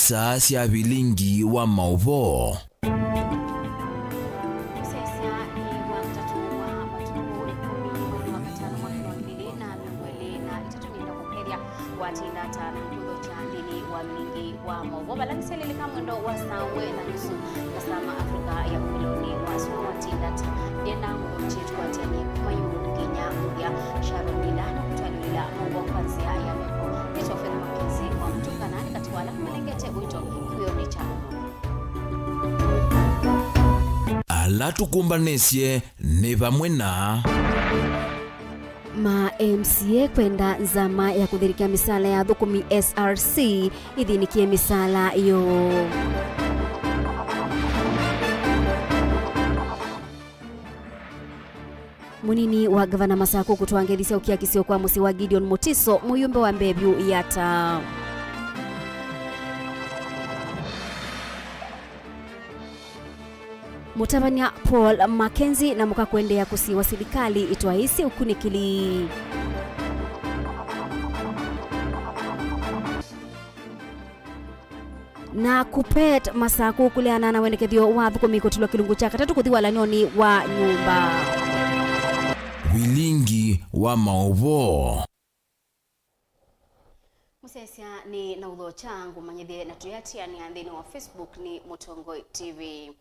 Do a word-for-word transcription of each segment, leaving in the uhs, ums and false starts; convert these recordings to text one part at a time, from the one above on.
Saa sya vilingi wa maũvoo. Mũsyaĩĩsya nĩ wa katatũ wa matukũ ĩkũmi mwei wa katano mwaka wa ngili na mĩongo ĩlĩ na itatũ. Nĩenda kũkethya watinda ata na kũthokya nthĩnĩ wa vilingi wa maũvoo vala nĩsyalilika mwendo wa saa ũmwe na nusu masaa ma Afrika ya ũmĩlonĩ wa sukulu. Watinda ata? Ndienda ngũthokye tũkwatĩanĩe kuma ĩũlũ nginya mũthya. Sharon Linda nĩkũtwalĩlĩla maũvoo kwa nzĩa ya meko. Nĩtwa Fena Makenzi wa Mũtũngana nĩ katĩ wa ala kũnengete ũito kĩwĩonĩ kya ũmwe. Ala tũkũmbanĩsye nĩ vamwe na. Ma M C A kwenda nzama ya kũthĩnĩkya mĩsaala ya athũkũmi S R C ĩthĩnĩkye mĩsaala yoo. Mũnini wa ngavana Masakũ kũtwaa ngethi sya ũkiakisyo kwa mũsyĩ wa Gideon Mutiso, mũyũmbe wa mbee vyũ Yatta. Mũtavany'a Paul Mackenzie na mũka kũendeea kũsiĩwa silikalĩ ĩtwaĩĩsye ũkunĩkĩli. Na Kuppet, Masakũ kũleana na wendekethyo wa athũkũmi kũtilwa kĩlungu kya katatũ kũthi walany'onĩ wa nyũmba. Vilingi wa maũvoo. Mũsyaĩĩsya nĩ na ũthokya ngũmanyĩthye na tũyatianĩa nthĩnĩ wa Facebook nĩ Mũtongoi T V.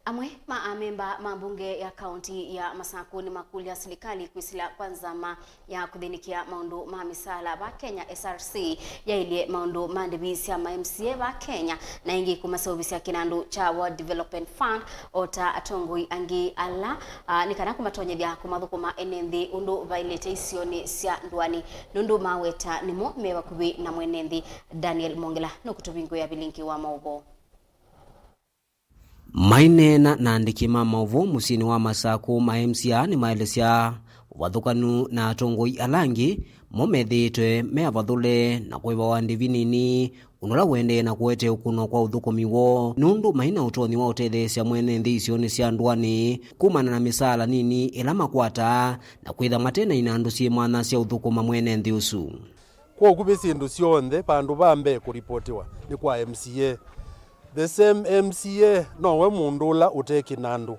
Amwe ma amemba ma mbunge ya kaunti ya Masakũ nĩmakũlya silikalĩ kwĩsĩla kwa nzama ya kũthĩnĩkĩa maũndũ ma mĩsaala va Kenya, S R C yaĩlye maũndũ ma ndĩvi sya ma M C A va Kenya, na ĩngĩ kũmaseũvĩsya kĩnandũ kya World Development Fund, o ta atongoi angĩ ala, a, nĩ kana kũmatonyethya kũmathũkũma ene nthĩ ũndũ vaĩlĩte isionĩ sya ndũanĩ, nũndũ maweta nĩmo me vakuvĩ na mwene nthĩ. Daniel Mongela nũkũtũvingũĩa vilingi wa maũvoo. Maineena na andĩki ma maũvoo mũsyĩnĩ wa Masakũ, ma M C A nĩmaelesya ũvathũkanu na atongoi ala angĩ mo methĩĩtwe me avathũle na kũĩvawa ndĩvi nini, ũndũ ũla ũendee na kũete ũkũno kwa ũthũkũmi woo, nũndũ mai na ũtonyi wa ũtetheesya mwene nthĩ isionĩ sya ndũanĩ kumana na mĩsaala nini ĩla makwataa na kwĩtha mate na inandũ syĩ mwanya sya ũthũkũma mwene nthĩ ũsu. Kwa ũkuvĩ, syĩndũ syonthe vandũ va mbee kũripotiwa nĩ kwa M C A. The same M C A nowe mũndũ ũla ũte kĩnandũ.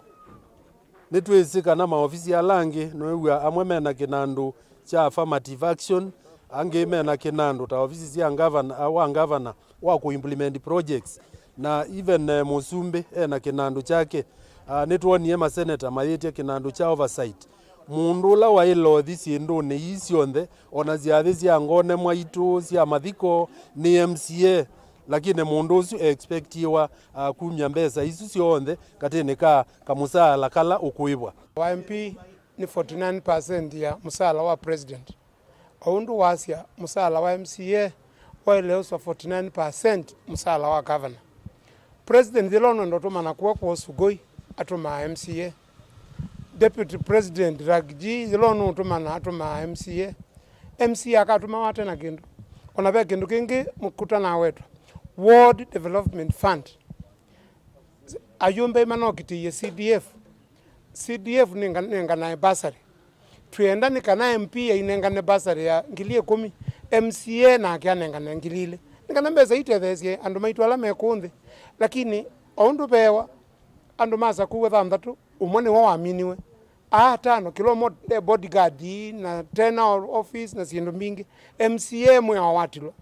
Nĩtwĩsĩ kana maovisi ala angĩ, nĩwĩw'a amwe mena kĩnandũ kya affirmative action, angĩ mena kĩnandũ ta ovisi sya ngavana, wa ngavana wa kũ implement projects, na even, eh, mũsumbĩ ena kĩnandũ kyake. Ah, nĩtwonie maseneta mayĩtye kĩnandũ kya oversight. Mũndũ ũla waĩle ũthi syĩndũnĩ ii syonthe, o na syathĩ sya ngone mwaitũ, sya mathiko, nĩ M C A, lakini mũndũ ũsu e expectiwa, ah, kumya mbesa isu syonthe katĩnĩ ka kamũsaala kala ũkũĩvwa. Wa M P nĩ forty nine percent ya mũsaala wa president. O ũndũ wasya, mũsaala wa M C A waĩle ũswa forty nine percent mũsaala wa gavana. President yĩla ũnenda ũtũmana kũa kwa Sugoi, atũmaa M C A. Deputy President Rigiji yĩla ũnũũtũmana, atũmaa M C A. M C A akatũmawa ate na kĩndũ. O na ve kĩndũ kĩngĩ mũkuta nawetwa, Ward Development Fund. Ayũmbe manokitĩie C D F. C D F nĩnga-, nĩnganae bursary. Twĩenda nĩ kana M P ainengane bursary ya ngili ĩkũmi, M C A nake anengane ngili ilĩ, nĩ kana mbesa itetheesye andũ maitũ ala me kũũ nthĩ. Lakini o ũndũ veewa andũ ma Sakũu athanthatũ, ũmwe nĩwe waminiwe. Aa atano, kĩla ũmwe e bodyguard na tena office na syĩndũ mbingĩ. M C A mwĩao watilwa.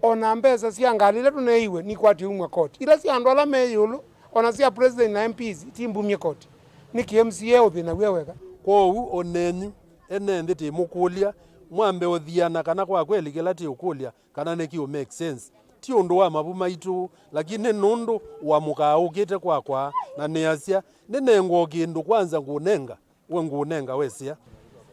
O na mbesa sya ngalĩ ila tũneeiwe nikwatĩe umw'a koti. Ila sya andũ ala me ĩũlũ, o na sya president na M Ps, itimbumye koti. Nĩkĩ M C A ũthĩnaw'a weka? Kwoou o nenyu ene nthĩ tĩmũkũlya, mwambe ũthiana kana kwa kweli kĩla tĩũkũlya kana nĩkĩ ũ make sense. Ti ũndũ wa mavu maitũ, lakini nĩ nũndũ wa mũkaa ũkĩte kwakwa, na nĩasya, nĩnengwa o kĩndũ kwanza ngũnenga. We ngũũnenga wesĩa.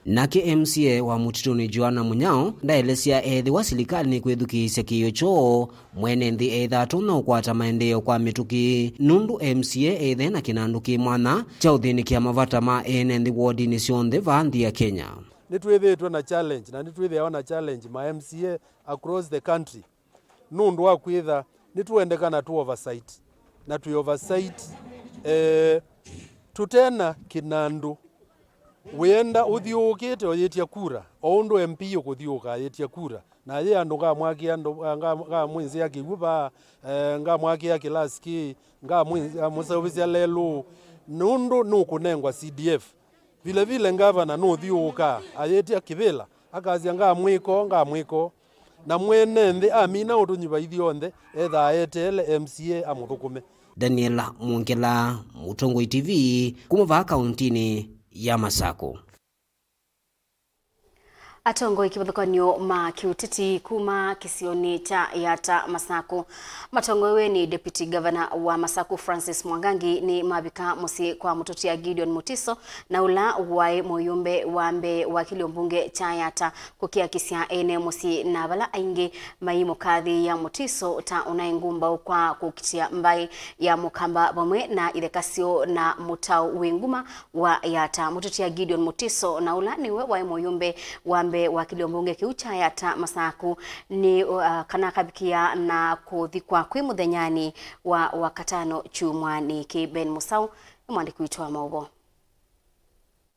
Nake M C A wa Mũtitũnĩ Joanna Mũnyao ndaelesya ethĩwa silikalĩ nĩkwĩthukĩĩsya kĩĩo kyoo, mwene nthĩ eĩtha atonya ũkwata maendeeo kwa mĩtũkĩ, nũndũ M C A eĩthe na kĩnandũ kĩ mwanya kya ũthĩnĩkĩa mavata ma ene nthĩ wodinĩ syonthe vaa nthĩ ya Kenya. Nĩtwĩthĩĩtwe na challenge, na nĩtwĩthĩawa na challenge ma M C A across the country. Nũndũ wa kwĩtha nĩtũendekana tũ oversight, na twĩ oversight, eh, tũtena kĩnandũ. Wĩenda ũthyũũkĩte ũyĩtya kura, o ũndũ M P ũkũthyũũka ayĩtya kura, Na yĩ andũ ngamwakĩa ndũ, nga-, ngamwĩnzĩa kĩw'ũ vaa, eh, ngamwakĩa kĩlasiki, ngamwĩ-, ngamũseũvĩsya lelũ, nũndũ nũkũnengwa C D F. Vile vile ngavana nũthyũũkaa ayĩtya kĩvĩla, akasya, "Ngamwĩko, ngamwĩko." Na mwene nthĩ amina ũtũnyuva ithyonthe, ethaa eteele M C A amũthũkũme. Daniel Mwongela, Mũtongoi T V, kuma vaa kauntinĩ ya Masakũ. Atongoi kĩvathũkany'o ma kĩũteti kuma kĩsionĩ kya Yatta Masakũ matongoew'e nĩ Deputy Governor wa Masakũ Francis Mwangangi nĩ mavika mũsyĩ kwa mũtũtia Gideon Mutiso, na ũla waĩ mũyũmbe wa mbee wa kĩlio mbunge kya Yatta, kũkiakisya ene mũsyĩ na vala aingĩ maimũkathĩĩa Mutiso ta ũnaĩ ngũmbaũ kwa kũkitĩa mbaĩ ya Mũkamba vamwe na itheka syoo na mũtaũ wĩ nguma wa Yatta. Mũtũtia Gideon Mutiso, na ũla nĩwe waĩ mũyũmbe wa mbee wa kĩlio mbunge kĩu kya Yatta Masakũ, nĩ, uh, kana akavikĩa na kũthikwa kwĩ mũthenyanĩ wa Wakatano kyumwanĩ kĩĩ. Ben Mũsaũ nĩ mwandĩki witũ wa maũvoo.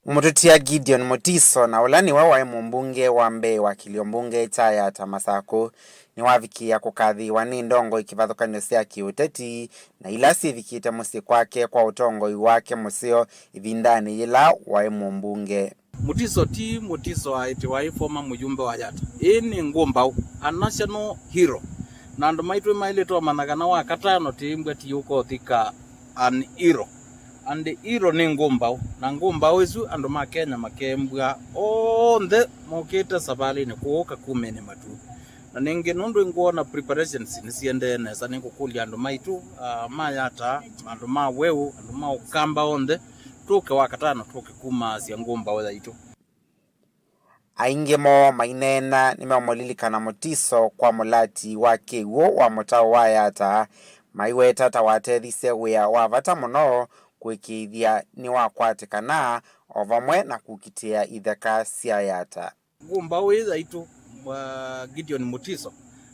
Mũtũtia Gideon Mutiso, na ũla nĩwe waĩ mũmbunge wa mbee wa kĩlio mbunge kya Yatta Masakũ, nĩwavikĩĩa kũkathĩĩwa nĩ ndongoi kĩvathũkany'o sya kĩũteti, na ila syĩvikĩte mũsyĩ kwake kwa ũtongoi wake mũseo ĩvindanĩ yĩla waĩ mũmbunge. Mutiso ti Mutiso aĩtĩ waĩ former mũyũmbe wa Yatta. Ĩĩ nĩ ngũmbaũ, a national hero. Na andũ maitũ maĩlĩte ũmanya kana Wakatano tĩimbwa ti ũkothika an hero. And hero nĩ ngũmbaũ. Na ngũmbaũ ĩsu andũ ma Kenya makembwa onthe mokĩte savalĩnĩ kũũ Kakumeni matu. Na nĩngĩ nũndũ ngwona preparations nĩsiendee nesa, nĩngũkũlya andũ maitũ, ah, ma Yatta, andũ ma Weũ, andũ ma Ũkamba onthe, tũke Wakatano, tũke kumaasya ngũmbaũ yaitũ. Aingĩ moo maineena nĩmeũmũlilikana Mutiso kwa mũlati wa kĩw'ũ wa mũtaũ wa Yatta, maiweta ta watethisye wĩa wa vata mũno kũĩkĩĩthya nĩwakwatĩkana, o vamwe na kũkitĩa itheka sya Yatta. Ngũmbaũ ĩĩ yaitũ, mwa Gideon Mutiso,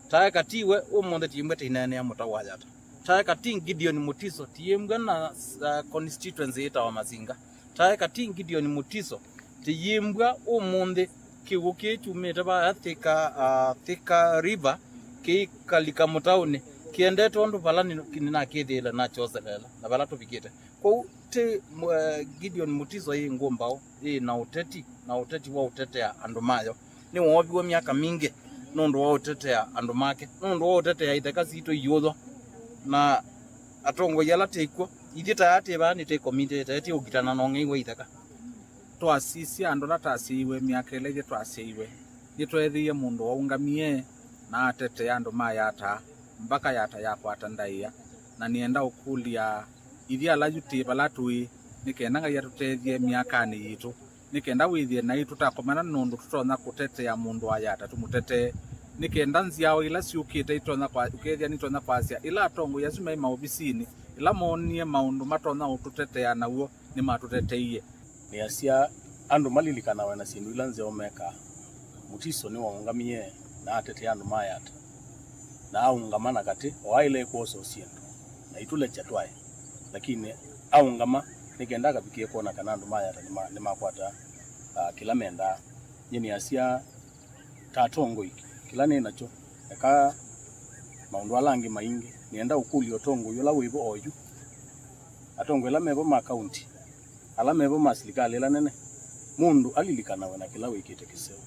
taeka tiwe, ũmũnthĩ tiimbwe tĩineenea mũtaũ wa Yatta. Taeka ti Gideon Mutiso, tiimbwa na, uh, constituency ĩtawa Masinga. Taeka ti Gideon Mutiso, tiimbwa ũmũnthĩ kĩw'ũ kĩĩ kyumĩte vaya Thika, uh, Thika River, kĩikalika mũtaũnĩ, kĩendete ũndũ vala nĩ-, nĩnakĩthĩĩle nakyoselela, na vala tũvikĩte. Kwoou ti, mw-, eh, Gideon Mutiso ĩ ngũmbaũ, ĩ na ũteti, na ũteti wa ũtetea andũ mayo. Nĩwooviwe myaka mingĩ nũndũ wa ũtetea andũ make, nũndũ wa ũtetea itheka sitũ iyũthwa. Na atongoi ala tĩ kw'o, ithyĩ ta aa twĩ vaa nĩtwĩ committed, tũkũkitana na ũng'ei wa itheka. Twasisya andũ ala twasyaiwe myaka ĩla ithyĩ twasyaiwe, nĩtweethĩie mũndũ waũngamie na atetea andũ ma Yatta, mbaka Yatta yakwata ndaĩa. Na nĩenda ũkũlya ithyĩ ala yu twĩ vala tũĩ, nĩ kenda Ngai atũtethye myakanĩ yitũ, nĩ kenda wĩthĩe naĩ tũtakomana nũndũ tũtonya kũtetea mũndũ wa Yatta tũmũtetee, nĩ kenda nzyawa ila syũkĩte itonya kwa-, ũkethĩa nitonya kwasya ĩla atongoi asu maĩ maovisinĩ, ĩla moonie maũndũ matonya ũtũtetea naw'o nĩmatũteteie. Nĩasya andũ malilikanawe na syĩndũ ila nzeo mekaa. Mutiso nĩwaũngamie na atetea andũ ma Yatta, na aũngama na katĩ o aĩle kwosa syĩndũ, na itũlekya twae, lakini aũngama nĩ kenda akavikĩe kwona kana andũ ma Yatta nĩma-, nĩmakwata, ah, kĩla mendaa. Nyie nĩasya ta atongoi, kĩla nĩ nakyo, eka maũndũ ala angĩ maingĩ. Nĩenda ũkũlya ũtongoi ũla wĩvo oyu, atongoi ala mevo ma kaunti, ala mevo ma silikalĩ ĩla nene, mũndũ alilikanawe na kĩla wĩkĩte kĩseo.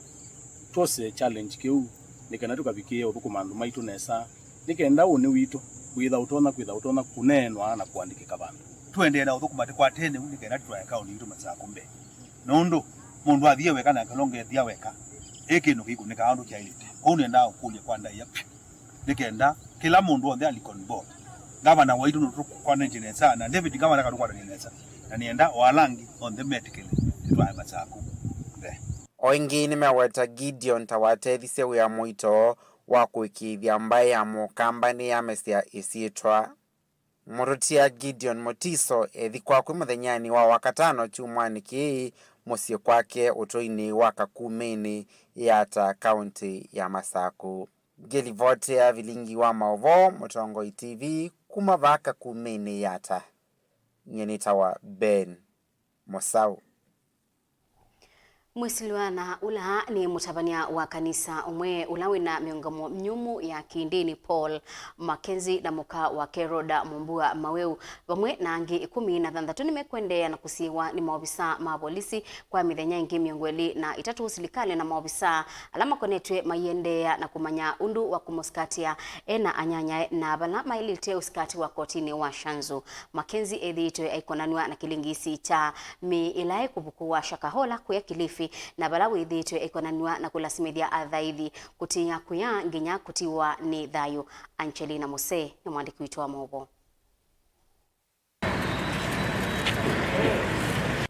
Twose challenge kĩu nĩ kana tũkavikĩe ũthũkũma andũ maitũ nesa, nĩ kenda ũnĩ witũ wĩtha ũtonya kwĩtha ũtonya kũneenwa na kũandĩkĩka vandũ. Tũendee na ũthũkũma tũkwatene ũu nĩ kenda tũtwae kaũnĩ yitũ Masakũ mbee. Nũndũ mũndũ athiĩ weka nake ũla ũngĩ ethĩa weka, ĩ kĩndũ kĩikũnĩkaa ũndũ kyaĩlĩte. Kwoou nĩendaa ũkũlya kwa ndaĩa nĩ kenda kĩla mũndũ onthe alikon board. Ngavana waitũ nũtũkwanĩtye nesa, na David ngavana akatũkwanĩtye nesa, na nĩenda o ala angĩ onthe metĩkĩle tũtwae Masakũ mbee. O ĩngĩ nĩmeweta Gideon ta watethisye wĩa mũito wa kũĩkĩĩthya mbaĩ ya Mũkamba nĩyamesya ĩsyĩtwa. Mũtũtia Gideon Mutiso ethikwa kwĩ mũthenyanĩ wa Wakatano kyumwanĩ kĩĩ mũsyĩ kwake ũtũinĩ wa Kakumeni, Yatta, kaũntĩ ya Masakũ. Ngĩlivotea vilingi wa maũvoo Mũtongoi T V kuma vaa Kakumeni, Yatta, nyie nĩtawa Ben Mũsaũ. Mwĩsilwa na ũla nĩ mũtavany'a wa kanisa ũmwe ũla wĩna mĩũngamo myũmũ ya kĩndĩni, Paul Mackenzie, na mũka wake Rhoda Mumbua Maweu, vamwe na angĩ ĩkũmi na thanthatũ, nĩmekũendeea na kũsiĩwa nĩ maovisaa ma volisi kwa mĩthenya ĩngĩ mĩongo ĩlĩ na ĩtatũ, silikalĩ na maovisaa ala makonetw'e maiendeea na kũmanya ũndũ wa kũmũsikatĩa e na anyanyae na vala maĩlĩte ũsikatĩwa kotinĩ wa Shanzu. Mackenzie ethĩĩtwe aikonanw'a na kĩlingisi kya mĩĩ ĩla ĩ kũvukũwa Shakahola kũya Kilifi, na vala wĩthĩĩtwe aikonanw'a na kũlasimĩthya athaithi kũtĩĩa kũya nginya kũtiwa nĩ thayũ. Angelina Mose nĩ mwandĩki witũ wa maũvoo.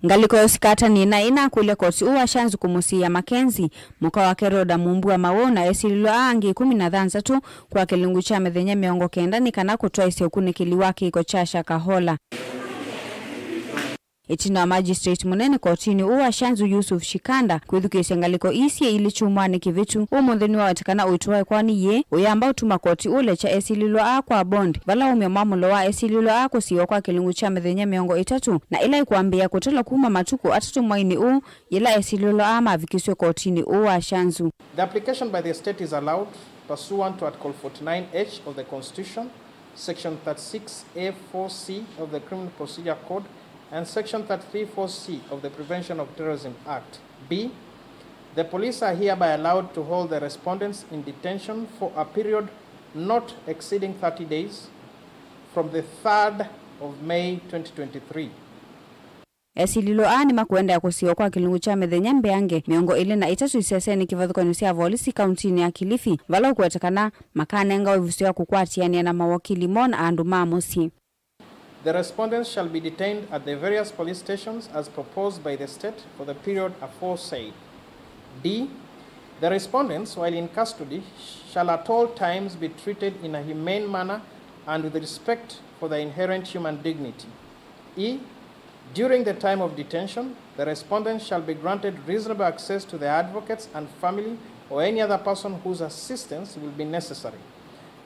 Ngalĩko ya ũsikatani na ĩnakũlya koti ũũ wa Shanzu kũmũsiĩĩa Mackenzie, mũka wake Rhoda Mumbua Maweu na esilĩlwa aa angĩ ĩkũmi na thanthatũ kwa kĩlungu kya mĩthenya mĩongo kenda nĩ kana kũtwaĩsya ũkunĩkĩli wa kĩko kya Shakahola. Ĩtina wa magistrate mũnene kotinĩ ũũ wa Shanzu Yusuf Shikanda kwĩthukĩĩsya ngalĩko ii syĩ ilĩ kyumwanĩ kĩvĩtu, ũmũnthĩ nĩwaweta kana ũito wa ĩkoani yĩĩ ũyamba ũtuma koti ũlekya esilĩlwa aa kwa bond, vala waumya mwamũlo wa esilĩlwa aa kũsiĩwa kwa kĩlungu kya mĩthenya mĩongo ĩtatũ, na ĩla ĩkwambĩĩa kũtalwa kuma matukũ atatũ mweinĩ ũũ, yĩla esilĩlwa aa mavikisw'e kotinĩ ũũ wa Shanzu. The application by the state is allowed pursuant to Article forty-nine H of the Constitution, Section thirty-six A four C of the Criminal Procedure Code, and Section thirty-three four C of the Prevention of Terrorism Act. B. The police are hereby allowed to hold the respondents in detention for a period not exceeding thirty days from the third of May twenty twenty-three. Esilĩlwa aa nĩmakũendeea kũsiĩwa kwa kĩlungu kya mĩthenya mbeange mĩongo ĩlĩ na ĩtatũ isesenĩ kĩvathũkany'o sya volisi kauntinĩ ya Kilifi, vala ũkũwetekana makanengawa ĩvuso ya kũkwatĩanĩa na mawakili moo na andũ ma mũsyĩ. The respondents shall be detained at the various police stations as proposed by the state for the period aforesaid. D. The respondents, while in custody, shall at all times be treated in a humane manner and with respect for their inherent human dignity. E. During the time of detention, the respondents shall be granted reasonable access to their advocates and family or any other person whose assistance will be necessary.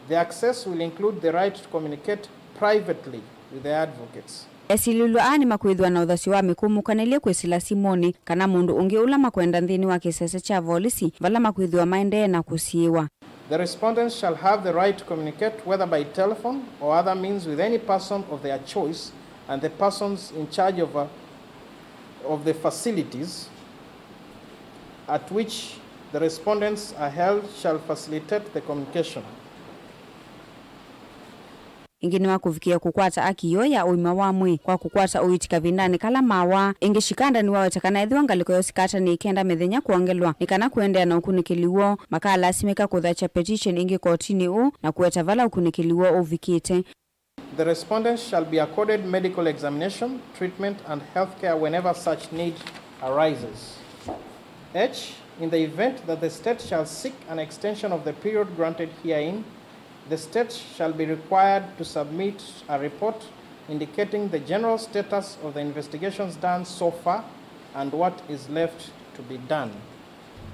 The access will include the right to communicate privately with their advocates. Esilĩlwa aa nĩmakwĩthĩwa na ũthasyo wa mĩkũmũkanĩlye kwĩsĩla simũnĩ kana mũndũ ũngĩ ũla makwenda nthĩnĩ wa kĩsese kya volisi vala makwĩthĩwa maendee na kũsiĩwa. The respondents shall have the right to communicate whether by telephone or other means with any person of their choice, and the persons in charge of, uh, of the facilities at which the respondents are held shall facilitate the communication. Ĩngĩ nĩwakũvikĩĩa kũkwata aki yoo ya ũima wa mwĩĩ kwa kũkwata ũiiti kavindanĩ kala mawaa. Ĩngĩ Shikanda nĩwaweta kana ethĩwa ngalĩko ya ũsikatani ĩkenda mĩthenya kwongelwa nĩ kana kũendeea na ũkunĩkĩli woo, makalasimĩka kũthakya petition ĩngĩ kotinĩ ũũ na kũweta vala ũkunĩkĩli woo ũvikĩte. The respondents shall be accorded medical examination, treatment, and health care whenever such need arises. H, in the event that the state shall seek an extension of the period granted herein, the state shall be required to submit a report indicating the general status of the investigations done so far and what is left to be done.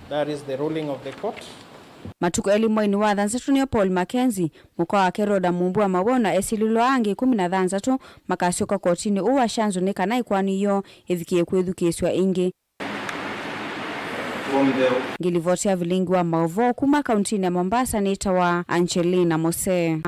That is the ruling of the court. Matukũ elĩ mweinĩ wa thanthatũ nĩyo Paul Mackenzie, mũka wake Rhoda Mumbua Maweu na esilĩlwa angĩ ĩkũmi na thanthatũ makasyoka kotinĩ ũũ wa Shanzu nĩ kana ĩkoani yoo ĩvikĩe kwĩthukĩĩsw'a ĩngĩ. Ngilivoti ya vilingi wa maũvoo kuma kauntinĩ ya Mombasa nĩtawa Angelina Mose.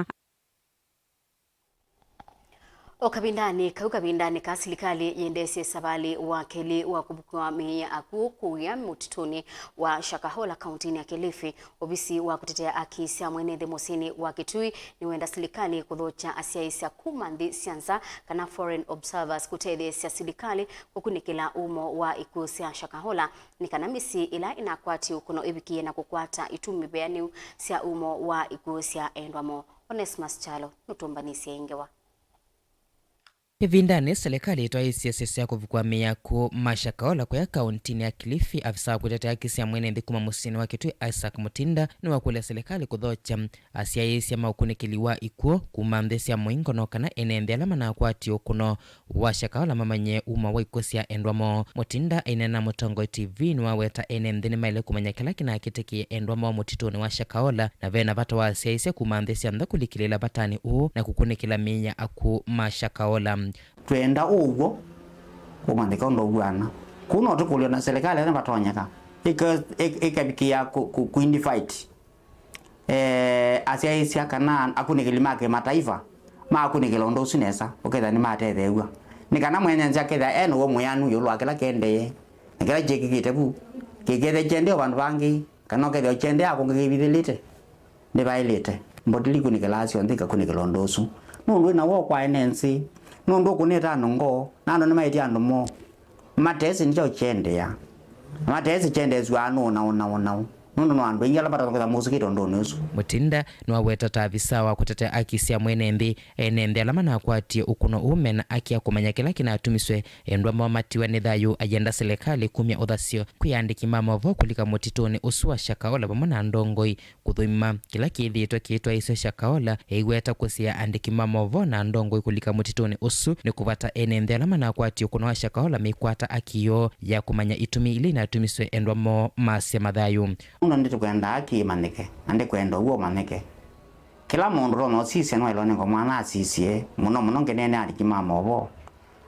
O kavindanĩ kau, kavindanĩ ka silikalĩ yendeesye savalĩ wa kelĩ wa kũvukũa mĩĩ ya akw'ũ kũya mũtitũnĩ wa Shakahola, kauntinĩ ya Kilifi, ovisi wa kũtetea aki sya mwene nthĩ mũsyĩnĩ wa Kitui nĩwenda silikalĩ kũthokya asyaĩĩsya kuma nthĩ sya nza kana foreign observers kũtetheesya silikalĩ kũkunĩkĩla umo wa ikw'ũ sya Shakahola, nĩ kana mĩsyĩ ĩla ĩnakwatĩe ũkũno ĩvikĩe na kũkwata itumi mbeanĩu sya umo wa ikw'ũ sya endwa moo. Onesmus Kyalo nũtũmbanĩsye ĩ ngewa. Ĩvindanĩ silikalĩ ĩtwaĩĩsye sya kũvukũa mĩĩ ya akw'ũ ma Shakahola kũya kauntinĩ ya Kilifi, afisa wa kũtetea aki sya mwene nthĩ kuma mũsyĩnĩ wa Kitui, Isaac Mutinda, nĩwakũlya silikalĩ kũthokya asyaĩĩsya ma ũkunĩkĩli wa ikw'ũ kuma nthĩ sya mũingo, no kana ene nthĩ ala manakwatĩe ũkũno wa Shakahola mamanye umo wa ikw'ũ sya endwa moo. Mutinda aineena na Mũtongoi T V nĩwaweta ene nthĩ nĩmaĩle kũmanya kĩla kĩnakĩtĩkĩe endwa moo mũtitũnĩ wa Shakahola, na ve na vata wa asyaĩĩsya kuma nthĩ sya nza kũlikĩlĩĩla vatanĩ ũũ na kũkunĩkĩla mĩĩ ya akw'ũ ma Shakahola. Twenda ũw'o kũmanyĩka ũndũ ũw'ana. Kũu no tũkũlyo na serikali nĩ vatonyeka ĩke-, ĩke-, ĩkavikĩa kũ-, kũ-, kũ-invite, eh, asyaĩĩsya kana akunĩkĩli ma kĩmataifa makunĩkĩla ũndũ ũsu nesa, ũkethĩa nĩmatetheew'a. Nĩ kana mwene nzĩ akethĩa e na ũw'o mwĩanu ĩũlũ wa kĩla kĩendee, na kĩla kyĩkĩkĩte vu kĩkethĩa kyendee o vandũ vangĩ, kana ũkethĩa kyendee akũngĩ kĩvithĩlĩte. Nĩvaĩlĩte mbotili ikunĩkĩlaa syonthe ikakunĩkĩla ũndũ ũsu, nũndũ wĩ na woo kwa ene nzĩ, nũndũ ũkũnĩte andũ ngoo, na andũ nĩmaĩtye andũ moo. Matesĩ nĩ kyaũ kyendeea. Na matesĩ kyendeesw'aa nũũ na ũnaũ naũ, nũndũ no andũ aingĩ ala matatonya kwĩtha mosũkĩte ũndũnĩ ũsu. Mutinda nĩwaweta ta avisa wa kũtetea aki sya mwene nthĩ, ene nthĩ ala manakwatie ũkũno ũũ mena aki ya kũmanya kĩla kĩnatumiswe endwa moo matiwa nĩ thayũ, ayenda silikalĩ kumya ũthasyo kwĩ aandĩki ma maũvoo kũlika mũtitũnĩ ũsu wa Shakahola vamwe na ndongoi kũthũima kĩla kĩthĩĩtwe kĩitwaĩĩsya Shakahola, ĩiweta kũsĩĩa andĩki ma maũvoo na ndongoi kũlika mũtitũnĩ ũsu nĩ kũvata ene nthĩ ala manakwatie ũkũno wa Shakahola meikwata aki yoo ya kũmanya itumi ila inatumiswe endwa moo masya mathayũ. Mũno nĩtũkwenda aki ĩmanyĩke, na ndikwenda ũw'o ũmanyĩke. Kĩla mũndũ ũtonya ũsisya nĩwaĩlwa nĩ ngomwana asisye, mũno mũno ngĩneena andĩki ma maũvoo.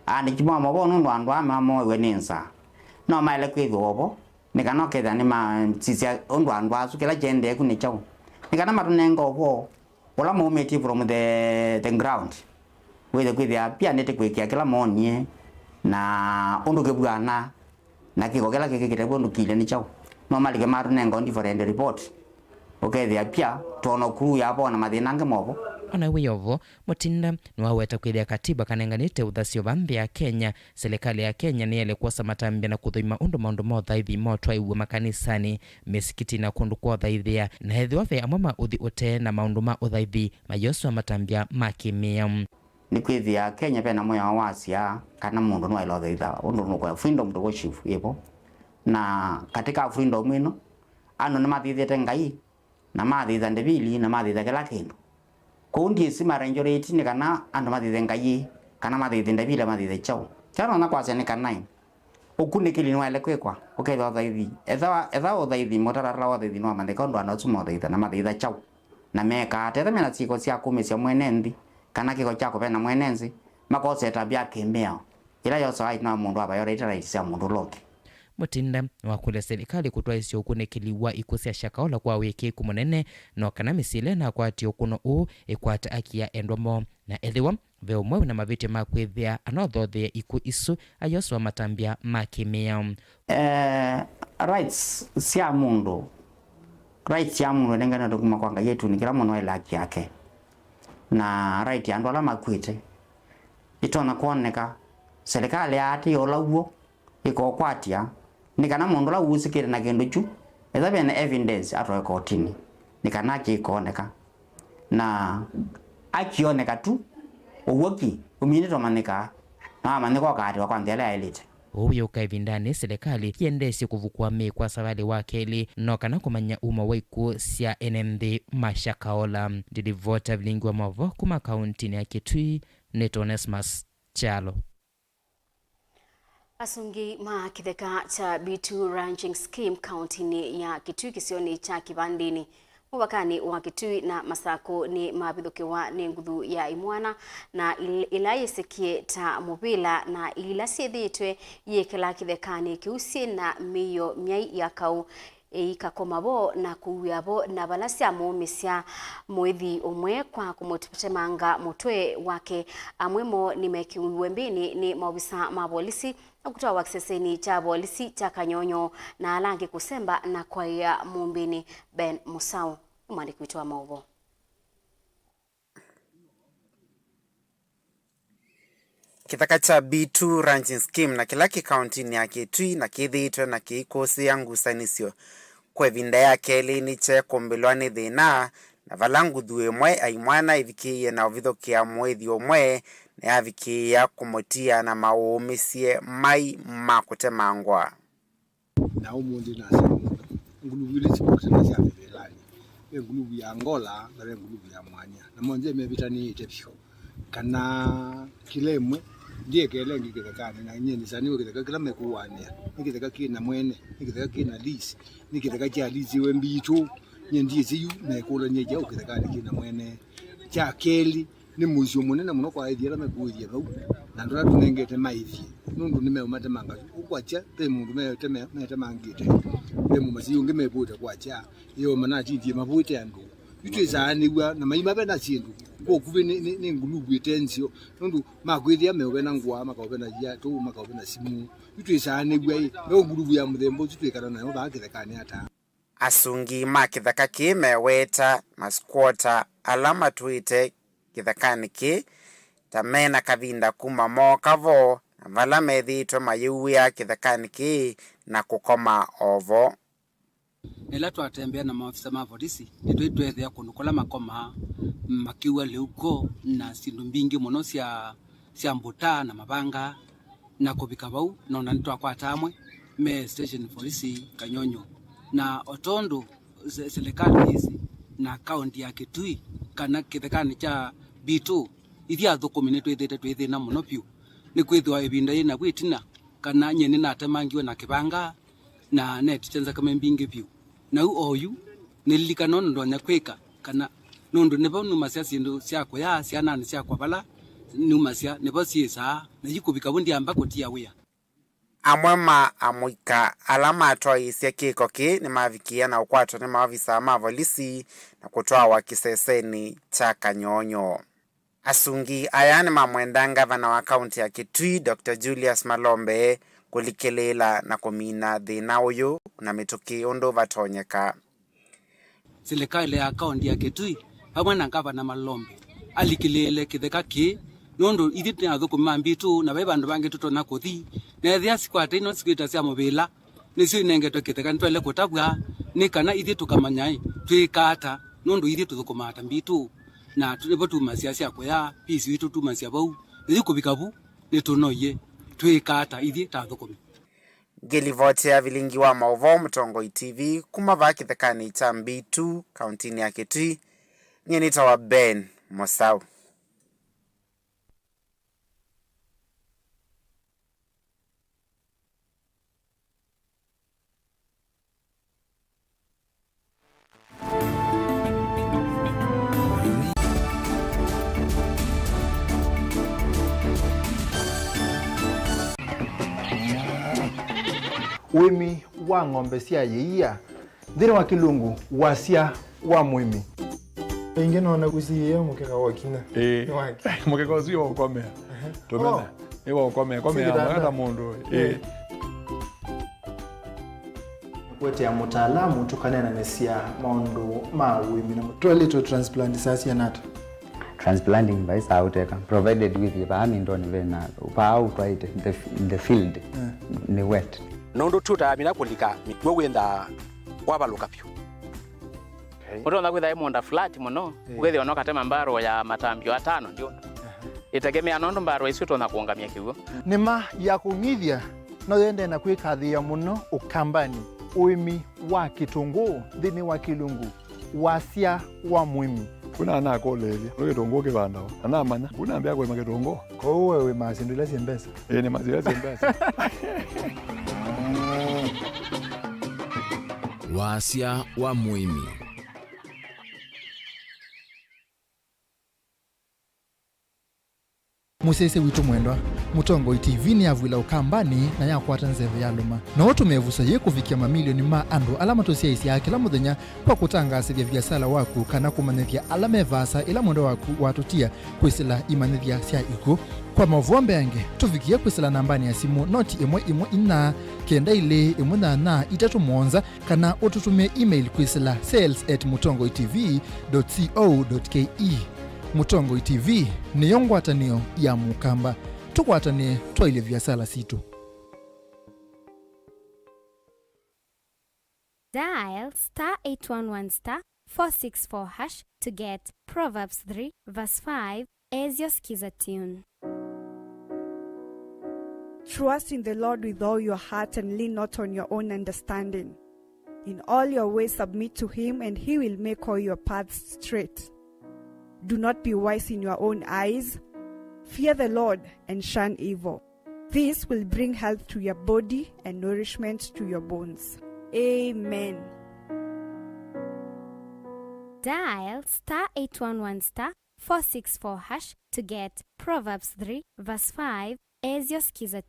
Andĩki ma maũvoo nũndũ andũ aa mamoiwe nĩ nzaa, no maĩle kwĩthĩwa ovo, nĩ kana ũkethĩa nĩmasisya ũndũ andũ asu kĩla kyendeeku nĩ kyaũ, nĩ kana matũnenge ũvoo ũla maumĩtye from the, the ground. Wĩthe kwĩthĩa pia nĩtĩkwĩkĩa kĩla moonie na ũndũ kĩvw'ana na kĩko kĩla kĩkĩkĩte kw'o ndũkilye nĩ kyaũ. No malike matũnenga different report, ũkethĩa pia twono kuu yavo na mathĩna angĩ movo. Ona wĩ ovo, Mutinda nĩwaweta kwĩthĩa katiba kanenganĩte ũthasyo va nthĩ ya Kenya. Silikalĩ ya Kenya nĩyaĩle kwosa matambya na kũthũima ũndũ maũndũ ma ũthaithi motwaĩw'e makanisanĩ, mĩsikiti na kũndũ kwa ũthaithĩa, na ethĩwa ve amwe ma ũthi ũtee na maũndũ ma ũthaithi mayoswa matambya ma kĩmĩao. Nĩkwĩthĩa Kenya vena mwĩao wasya kana mũndũ nĩwaĩle ũthaitha ũndũ nũkwĩa freedom to worship ĩvo, na katika freedom ĩno andũ nĩmathĩthĩte Ngai na mathĩtha ndevili na mathĩtha kĩla kĩndũ. Kwoou ndyĩsĩ marengyorĩti nĩ kana andũ mathĩthe Ngai kana mathĩthe ndevili mathĩthe kyaũ. Kĩla nonya kwasya nĩ kana ũkunĩkĩli nĩwaĩle kwĩkwa ũkethĩwa ũthaithi, ethĩwa, ethĩwa ũthaithi, mũtalatala wa ũthaithi nĩwamanyĩka ũndũ andũ asu maũthaitha na mathĩtha kyaũ. Na mekaa ata ethĩwa mena syĩko sya kũmĩsya mwene nthĩ, kana kĩko kya kũvena mwene nthĩ, makosea ĩtambya ya kĩmĩao ĩla yosawa na mũndũ wa violate rights sya mũndũ ũla ũngĩ. Mutinda nĩwakũlya silikalĩ kũtwaĩsya ũkunĩkĩli wa ikw'ũ sya Shakahola kwa wĩkĩĩku mũnene, no kana mĩsyĩ ĩla ĩnakwatie ũkũno ũũ ĩkwate aki ya endwa moo, na ethĩwa ve ũmwe wĩna mavĩtyo ma kwĩthĩa anothothea ikw'ũ isu, ayoswa matambya ma kĩmĩao. Eh, rights sya mũndũ, rights ya mũndũ ĩnenganĩtwe kuma kwa Ngai ĩtunĩ kĩla mũndũ aĩle haki yake. Na right ya andũ ala makuĩte ĩtonya kwoneka, silikalĩ yaatĩĩa ũla w'o ĩkokwatya nĩ kana mũndũ ũla ũusĩkĩte na kĩndũ kyu, ethĩwa vena evidence, atwae kotinĩ nĩ kana haki ĩkooneka. Na akĩoneka tu, ũw'o ki ũminĩtwe ũmanyĩkaa, na wamanyĩka ũkaatĩwa kwa nthĩ ĩla yaĩlĩte. Ũu wĩũka ĩvindanĩ silikalĩ yĩendeesye kũvukũa mĩĩ kwa savalĩ wa kelĩ, no kana kũmanya umo wa ikw'ũ sya ene nthĩ ma Shakahola. Ndilivota vilingi wa maũvoo kuma kauntinĩ ya Kitui, nĩtwa Onesmus Kyalo. Asungi ma kĩtheka kya B two Ranching Scheme kauntinĩ ya Kitui kĩsionĩ kya Kĩvandĩnĩ mũvakanĩ wa Kitui na Masakũ nĩ mavithũkĩwa nĩ nguthu ya imwana na il-, ĩla yĩsĩkie ta mũvĩla na ila syĩthĩĩtwe yĩkĩla kĩthekanĩ kĩu syĩ na mĩio myai ya kaũ ĩikakoma vo na kũw'ĩa vo na vala syamũũmĩsya mũĩthi ũmwe kwa kũmũtemanga mũtwe wake. Amwe moo nĩmekĩiwe mbĩnĩ nĩ maovisa ma volisi na kũtwawa kĩsesenĩ kya volisi kya Kanyonyo na ala angĩ kũsemba na kwaĩa mũmbĩnĩ. Ben Musau nĩ mwandĩki witũ wa maũvoo. Kĩtheka kya B two Ranching Scheme na kĩla kĩ kauntinĩ ya Kitui na kĩthĩĩtwe na kĩikũsĩĩa ngusanĩsyo kwa ĩvinda ya kelĩ nĩkyekũmbĩlwa nĩ thĩna, na vala nguthu ĩmwe ya imwana ĩvikĩĩie na ũvithũkĩa mũĩthi ũmwe, nĩyavikĩĩa kũmũtia na maũũmĩsye mai ma kũtemangwa. Na ũmũnthĩ nasya nguluvu ilĩ sivukĩte na sya mĩvĩlanĩ. Ve nguluvu ya Angola na ve nguluvu ya mwanya, namo nzĩa mevĩtanĩĩte vyũ. Kana kĩla ĩmwe ndĩekele ĩngĩ kĩthekanĩ, na nyie nĩsanĩwe kĩtheka kĩla mekũanĩa nĩ kĩtheka kĩ na mwene, nĩ kĩtheka kĩ na lease, nĩ kĩtheka kya lease we mbitũ. Nyie ndyĩsĩ yu mekũlany'a kyaũ kĩthekanĩ kĩ na mwene. Kya kelĩ, Nĩ mũisyo mũnene mũno kwa aĩthi ala mekũĩthya vau, na andũ ala tũnengete maĩthye, nũndũ nĩmeũmatemanga. Ũkwakya, ve mũndũ meũteme-, metemangĩte, ve mũmasii ũngĩ mevũte kwakya, ĩo manatindie mavũĩte andũ. Yu twĩsaanĩw'a na maima ve na syĩndũ, kwa ũkuvĩ nĩ, nĩ, nĩ nguluvu ĩte nzeo, nũndũ makwĩthĩa meũve na ngũa, makaũve na iatũ, makaũve na simũ. Yu twĩsaanĩw'a ĩ, no nguluvu ya mũthemba ũsu twĩkala nayo vaa kĩthekanĩ ata? Asungi ma kĩtheka kĩĩ meweta maskwota ala matũĩte kĩthekanĩ kĩĩ ta me na kavinda kuma mooka vo, na vala methĩĩtwe mayĩuĩa kĩthekanĩ kĩĩ na kũkoma o vo. Na ĩla twatembea na maofisa ma volisi, nĩtwĩtweethĩa kũndũ kũla makomaa, makiw'a lĩu kwoo na syĩndũ mbingĩ mũno sya, sya mbũta na mavanga. Na kũvika vau, nona nĩtwakwata amwe me station volisi Kanyonyo. Na o tondũ se-, silikalĩ ĩsĩ na kaũnti ya Kitui kana kĩthekanĩ kya Mbiitũ, ithyĩ athũkũmi nĩtwĩthĩĩte twĩ thĩna mũno vyũ, nĩkwĩthĩwa ĩvinda yĩ navu ĩtina kana nyie nĩnatemangiwe na kĩvanga na neetĩte nzakame mbingĩ vyũ. Na yu oyu nĩlilikana ũndũ ndonya kwĩka, kana nũndũ nĩvo numasya syĩndũ sya kũya syananĩ syakwa vala numasya, nĩvo syĩsaa, na yu kũvika vu ndyamba kũtia wĩa. Amwe ma amũika ala matwaĩĩsye kĩko kĩĩ nĩmavikĩĩa na ũkwatwa nĩ maovisaa ma volisi na kũtwawa kĩsesenĩ kya Kanyonyo. Asungi aya nĩmamwenda ngavana wa kaũnti ya Kitui, Doctor Julius Malombe, kũlikĩlĩĩla na kũmina thĩna ũyũ na mĩtũkĩ ũndũ vatonyeka. Silikalĩ ya kaũnti ya Kitui vamwe na ngavana Malombe alikĩlĩĩle kĩtheka kĩĩ, nũndũ ithyĩ nĩ athũkũmi ma Mbiitũ na vai vandũ vangĩ tũtonya kũthi, na ethĩa sikwata ino sikwĩta sya mũvĩla, nĩsyo inengetwe kĩtheka, nĩtwaĩle kũtavw'a nĩ kana ithyĩ tũkamanya ĩ, twĩĩka ata, nũndũ ithyĩ tũthũkũmaa ta Mbiitũ, na tũ-, nĩvo tumasya sya kũya, pisi witũ tumasya vau, na yu kũvika vu nĩtũnoie, twĩĩka ata ithyĩ ta athũkũmi? Ngĩlivoti ya vilingi wa maũvoo Mũtongoi T V kuma vaa kĩthekanĩ kya Mbiitũ, kaũntinĩ ya Kitui, nyie nĩtawa Ben Mosau. Ũĩmi wa ng'ombe sya ĩia nthĩnĩ wa kĩlungu, wasya wa mũĩmi. Ĩngĩ nona kũsiĩĩa mũkeka wa kinya. Ĩĩ. Nĩ wake. Mũkeka ũsu wa ũkomea. Ehe. Tũmena. Oh. Nĩ wa ũkomea. Komea. Sikitanda. Mwaka ta mũndũ. Ĩĩ. Ĩĩ. Kũetea mũtaalamu tũkaneenanĩsya maũndũ ma ũĩmi na twaĩlĩtwe transplant saa siana ata? Transplanting vai saa ũteka, provided wĩthĩe vaa mindoni vena, vaa ũtwaĩte, the, the field, eh, nĩ wet. Nũndũ tũtaamina kũlika mĩkw'ũ wĩnthaa wavalũka vyũ. Okay. Ũtonya kwĩtha ĩ mũũnda flat mũno, eh, ũkethĩa no katema mbarũ ya matambio atano ndyũna. Aha. Ĩtegemea nũndũ mbarũ isu ũtonya kũũngamya kĩw'ũ. Nĩma ya kũng'ithya no yendee na kwĩkathĩĩa mũno Ũkambanĩ, ũĩmi wa kĩtũngũũ nthĩnĩ wa kĩlungu, wasya wa mũĩmi. Kuna anakũlĩĩlya, nĩ kĩtũngũũ kĩvandawa? Na namanya, kuna ambĩa kũĩma kĩtũngũũ. Kwoou we wĩmaa syĩndũ ila syĩ mbesa? Ĩĩ, nĩmaa syĩndũ ila syĩ mbesa. Wasya wa mũĩmi. Mũsyaĩĩsya witũ mwendwa, Mũtongoi T V nĩyavw'ĩla Ũkambanĩ na yakwata nzeve yalũma. No ũtũme ĩvuso yĩĩ kũvikĩa mamilioni ma andũ ala matũsyaĩĩsyaa kĩla mũthenya kwa kũtangaasĩthya viasala waku kana kũmanyĩthya ala me vaasa ĩla mwendwa waku watũtia kwĩsĩla imanyĩthya sya ikw'ũ. Kwa maũvoo mbeange, tũvikĩe kwĩsĩla nambanĩ ya simũ noti ĩmwe ĩmwe inya kenda ilĩ ĩmwe nyanya itatũ mũonza, kana ũtũtũmĩe email kwĩsĩla sales at mũtongoi T V dot co dot K E. Mũtongoi T V nĩyo ngwatanĩo ya Mũkamba. Tũkwatanĩe twaĩlye viasala sitũ. Dial star eight one one star four six four hash to get Proverbs three verse five as your Skiza tune. Trust in the Lord with all your heart and lean not on your own understanding. In all your ways submit to him, and he will make all your paths straight. Do not be wise in your own eyes. Fear the Lord and shun evil. This will bring health to your body and nourishment to your bones. Amen. Dial star eight one one star four six four hash to get Proverbs three verse five as your Skiza.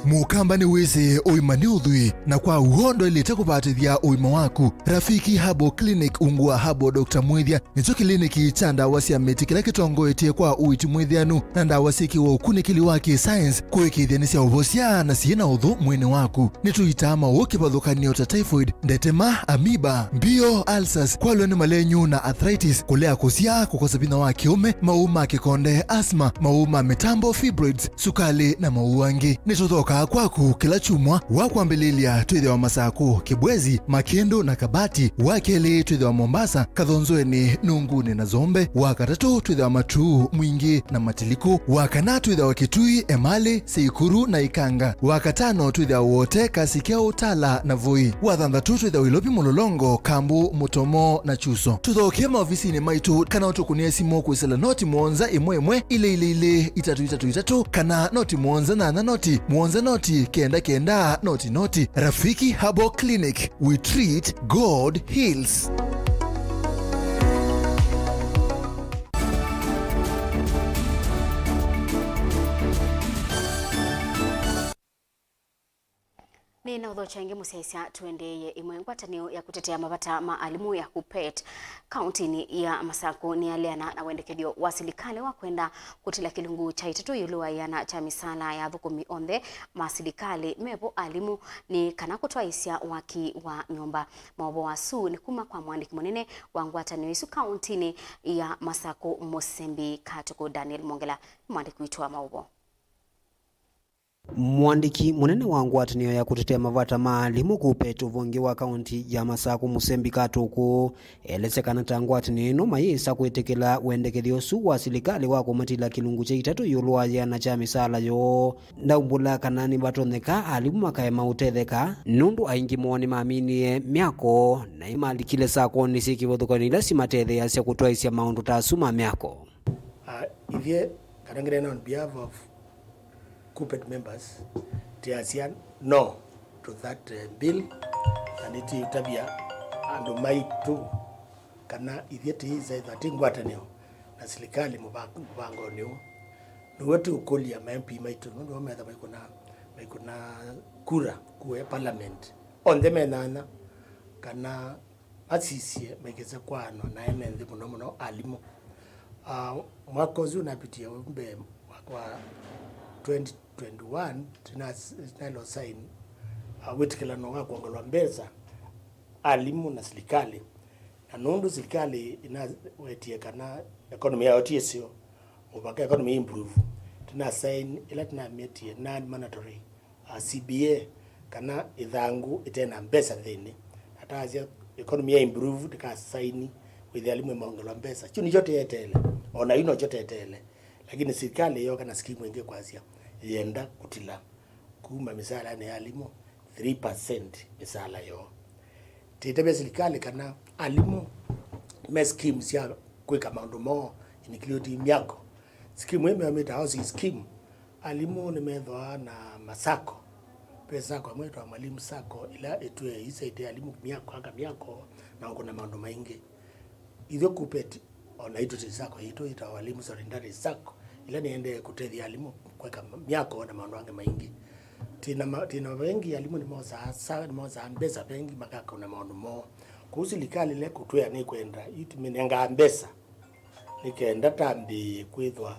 Mũkamba nĩwĩsĩ ũima nĩ ũthwii, na kwa w'o ndwaĩlĩte kũvatĩthya ũima waku. Rafiki Herbal Clinic ungu wa Herbal Doctor Mwĩthya nĩkyo kĩliniki kya ndawa sya mĩtĩ kĩla kĩtongoetye kwa ũiiti mwĩthĩanu na ndawa syĩkĩwe ũkunĩkĩli wa kĩ-science kũĩkĩĩthya nĩsyaũvosya na syĩ na ũthũ mwĩĩnĩ waku. Nĩtũitaa maũũ kĩvathũkany'o ta typhoid, ndetema, amoeba, mbio, ulcers, kwalw'a nĩ malenyu na arthritis, kũlea kũsyaa, kũkosa vinya wa kĩũme, maũũ ma kĩkonde, asthma, maũũ ma mĩtambo, fibroids, sukalĩ, na maũũ angĩ. Nĩtũthokaa kwaku kĩla kyumwa. Wa kwambĩlĩlya twĩthĩawa Masakũ, Kĩbwezi, Makĩndũ, na Kabati. Wa kelĩ twĩthĩawa Mombasa, Kathonzweni, Nungunĩ, na Zombe. Wa katatũ twĩthĩawa Matuu, Mwingĩ, na Matiliku. Wa kana twĩthĩawa Kitui, Emali, Seikuru, na Ikanga. Wa katano twĩthĩawa Wote, Kasikeo, Tala, na Voi. Wa thanthatũ twĩthĩawa Ilovi, Mlolongo, Kambu, Mutomo, na Chuso. Tũthokee maovisinĩ maitũ kana ũtũkũnĩe simũ kwĩsĩla noti mũonza ĩmwe ĩmwe ilĩ ilĩ ilĩ itatũ itatũ itatũ kana noti mũonza nyanya noti mũonza noti kenda kenda noti noti. Rafiki Herbal Clinic, we treat, God heals. Nĩ na ũthokya ĩngĩ mũsyaĩĩsya, tũendeeye ĩmwe. Ngwatanĩo ya kũtetea mavata ma alimũ ya KUPPET kaũntĩnĩ ya Masakũ nĩyaleana na wendekethyo wa silikalĩ wa kwenda kũtila kĩlungu kya itatũ ĩũlũ wa ĩana kya mĩsaala ya athũkũmi onthe ma silikalĩ, mevo alimũ, nĩ kana kũtwaĩĩsya waki wa nyũmba. Maũvoo asu nĩ kuma kwa mũandĩki mũnene wa ngwatanĩo ĩsu kaũntĩnĩ ya Masakũ, Mũsembi Katuku Daniel Mwongela, nĩ mũandĩki witũ wa maũvoo. Mũandĩki mũnene wa ngwatanĩo ya kũtetea mavata ma alimũ KUPPET ũvonge wa kaũntĩ ya Masakũ, Mũsembi Katuku, elesya kana ta ngwatanĩo ĩno mayĩsa kwĩtĩkĩla wendekethyo ũsu wa silikalĩ wa kũmatila kĩlungu kya itatũ ĩũlũ wa yĩana kya mĩsaala yoo. Ndaumbũla kana nĩvatonyeka alimũ makaema ũtetheka, nũndũ aingĩ moo nĩmaminie myako na nĩmalikile sakonĩ syĩ kĩvathũkany'o ila simatetheeasya kũtwaĩsya maũndũ ta asu ma myako. Ah, ithyĩ, kana ngĩneena on behalf of KUPPET members, tĩasya no to that, eh, bill, na nĩtĩũtavya andũ maitũ kana ithyĩ tĩĩsa ĩthwa tĩ ngwatanĩo na silikalĩ mũva-, mũvangonĩ ũũ. Nĩw'o tĩũkũlya ma M P maitũ, nũndũ o metha maikũna, maikũna kura kũe parliament, onthe me nyanya, kana masisye maikĩse kwaano na ene nthĩ, mũno mũno alimũ. Ah, mwaka ũsu napitie mbee, mwaka wa twenty twenty-one, tũna-, tũnaĩle sign, ah, wĩtĩkĩlano wa kwongelwa mbesa alimũ na silikalĩ. Na nũndũ silikalĩ ĩnawetie kana economy yayo ti ĩseo, mũvaka economy improve, tũna sign ĩla tũnametie non-mandatory, ah, C B A, kana ĩthangũ ĩte na mbesa nthĩnĩ. Ataasya economy ya improve, tĩkasaini kwĩthĩa alimũ maongelwa mbesa. Kyu nĩkyo tĩeteele, o na yu nokyo teteele. Lakini silikalĩ yooka na sikimu ĩngĩ kwasya yenda kũtila kuma mĩsaalanĩ ya alimũ three percent mĩsaala yoo. Tĩtavya silikalĩ kana alimũ me scheme sya kwĩka maũndũ moo, including myako. Sikimu ĩmwe mĩtawa housing scheme. Alimũ nĩmethĩawa na masako. Ve sako ĩmwe ĩtawa Mwalimu Sacco, ĩla ĩtwĩe ĩsaidia alimũ myako, aka myako, na ũkũna maũndũ maingĩ. Ithyĩ KUPPET, o naitũ twĩ sako yitũ ĩtawa Walimu Solidarity Sacco, ĩla nĩendee kũtethya alimũ kwĩka myako na maũndũ angĩ maingĩ. Twĩ na ma-, twĩ na vengi, alimũ nĩmosaa sa-, nĩmosaa mbesa vengi makakũna maũndũ moo. Kwoou silikalĩ ĩla ĩkũtwĩa nĩkwenda, ĩtũnengaa mbesa nĩ kenda tambĩĩe kwĩthwa,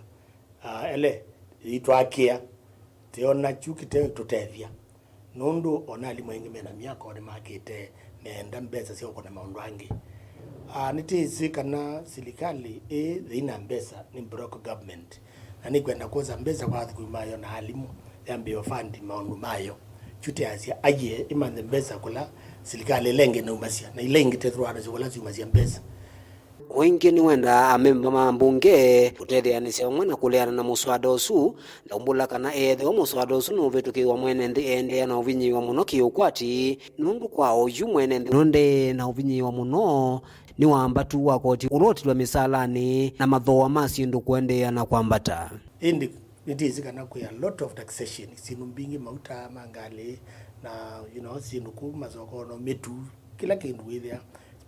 ah, ele, yĩitwakĩa, tĩona kyu kĩtetũtethya. Nũndũ o na alimũ aingĩ me na myako nĩmakĩte meenda mbesa sya ũkũna maũndũ angĩ. Ah, nĩtĩsĩ kana silikalĩ ĩĩ yĩna mbesa nĩ broke government, na nĩkwenda kwosa mbesa kwa athũkũmi mayo na alimũ, yambĩĩe fund maũndũ mayo. Kyu tĩasya, aiee, ĩmanthe mbesa kũla silikalĩ ĩla ĩngĩ ĩnaumasya, na ila ingĩ tethĩwa nasyo kũla syumasya mbesa. O ĩngĩ nĩwendaa amemba ma mbunge kũtetheanĩsya vamwe na kũleana na mũswada ũsu. Ndaumbũla kana eethĩwa mũswada ũsu nũvĩtũkĩĩwa, mwene nthĩ eendeea na ũvinyĩĩwa mũno kĩũkwati, nũndũ kwa oyu mwene nthĩ nũndee na ũvinyĩĩwa mũno nĩ wambatu wa koti ũla ũtilwa mĩsaalanĩ na mathooa ma syĩndũ kũendeea na kwambata. Ĩndĩ nĩtĩsĩ kana kwĩ a lot of taxation, syĩndũ mbingĩ, mauta ma ngalĩ, na, you know, syĩndũ kũu masokono, mĩtu, kĩla kĩndũ wĩthĩa,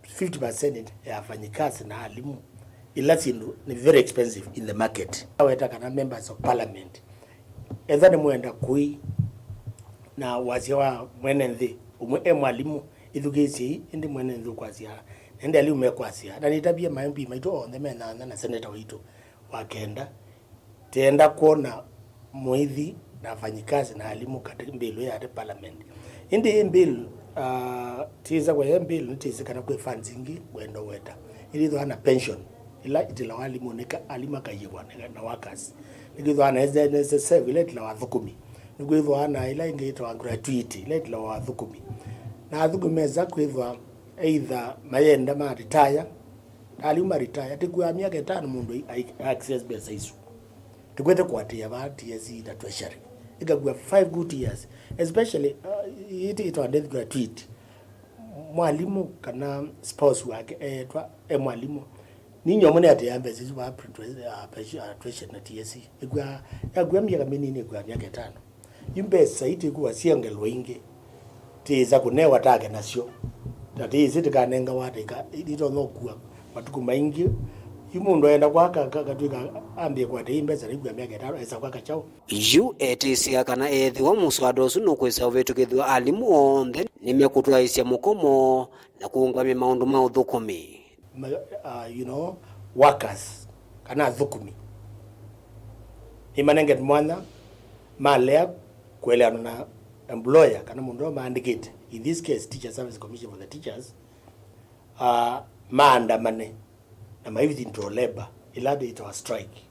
Fifty percent ya afanyikazi na alimu, ila syĩndũ nĩ very expensive in the market. Aweta kana members of parliament, ethwa nĩmwenda kũi na wasya wa mwene nthĩ, ũmwe e mwalimu, ĩthukĩĩsyei, ĩndĩ mwene nthĩ ũkwasya, na ĩndĩ alimu mekwasya, na nĩtavye ma M P maitũ onthe me nana na seneta waitũ wa kenda, tenda kwona mũithi na afanyikazi na alimu katĩ mbilu ya ati parliament. Ĩndĩ ĩ mbilu, uh, tisa kwa ĩ mbilu nĩtĩsĩ kana kwĩ funds ingĩ wenda weta. Ĩndĩ ĩthwa na pension ila itilawa alimu nĩka alimu akaiĩkwa na workers. Nĩkwĩthwa na N S S F ila itilawa athũkũmi. Nĩkwĩthwa na ila ingĩ itawa gratuity ila itilawa athũkũmi. Na athũkũmi mesa kwĩthwa either mayenda ma retire, aliu ma retire, tikuaa myaka ĩtano mũndũ ai-, ai-, access mbesa isu. Tũkwete kũatĩĩa vaa T S C na treasury. Ĩkakua five good years, especially, uh, it, it, death gratuity. Mwalimu kana spouse wake eetwa e mwalimu. Ninyie ũmwe nĩatĩĩa mbesa isu vaa pre-, uh, treasury na T S C. Ĩkua, yakua myaka mĩnini, ĩkua myaka ĩtano. Yu mbesa itikuwa syongelwa ingĩ, tiĩsa kũnewa take nasyo, na tiĩsĩ tikanengawa ata ika-, itonya ũkua matukũ maingĩ. Yu mũndũ aenda kwaka ka-, katwĩka ambie kwata ii mbesa naikua myaka ĩtano, esa kwaka kyaũ? Yu etĩsya kana ethĩwa mũswada ũsu nũkwĩsa ũvĩtũkĩthw'a, alimũ onthe nĩmekũtwaĩsya mũkomo na kũũngamya maũndũ ma ũthũkũmi. Ma-, uh, you know, workers, kana athũkũmi. Nĩmanengete mwanya malea kũeleanwa na employer kana mũndũ ũla maandĩkĩte, in this case, Teacher Service Commission for the Teachers, uh, maandamane na maithi into labor, ĩla ĩtawa strike.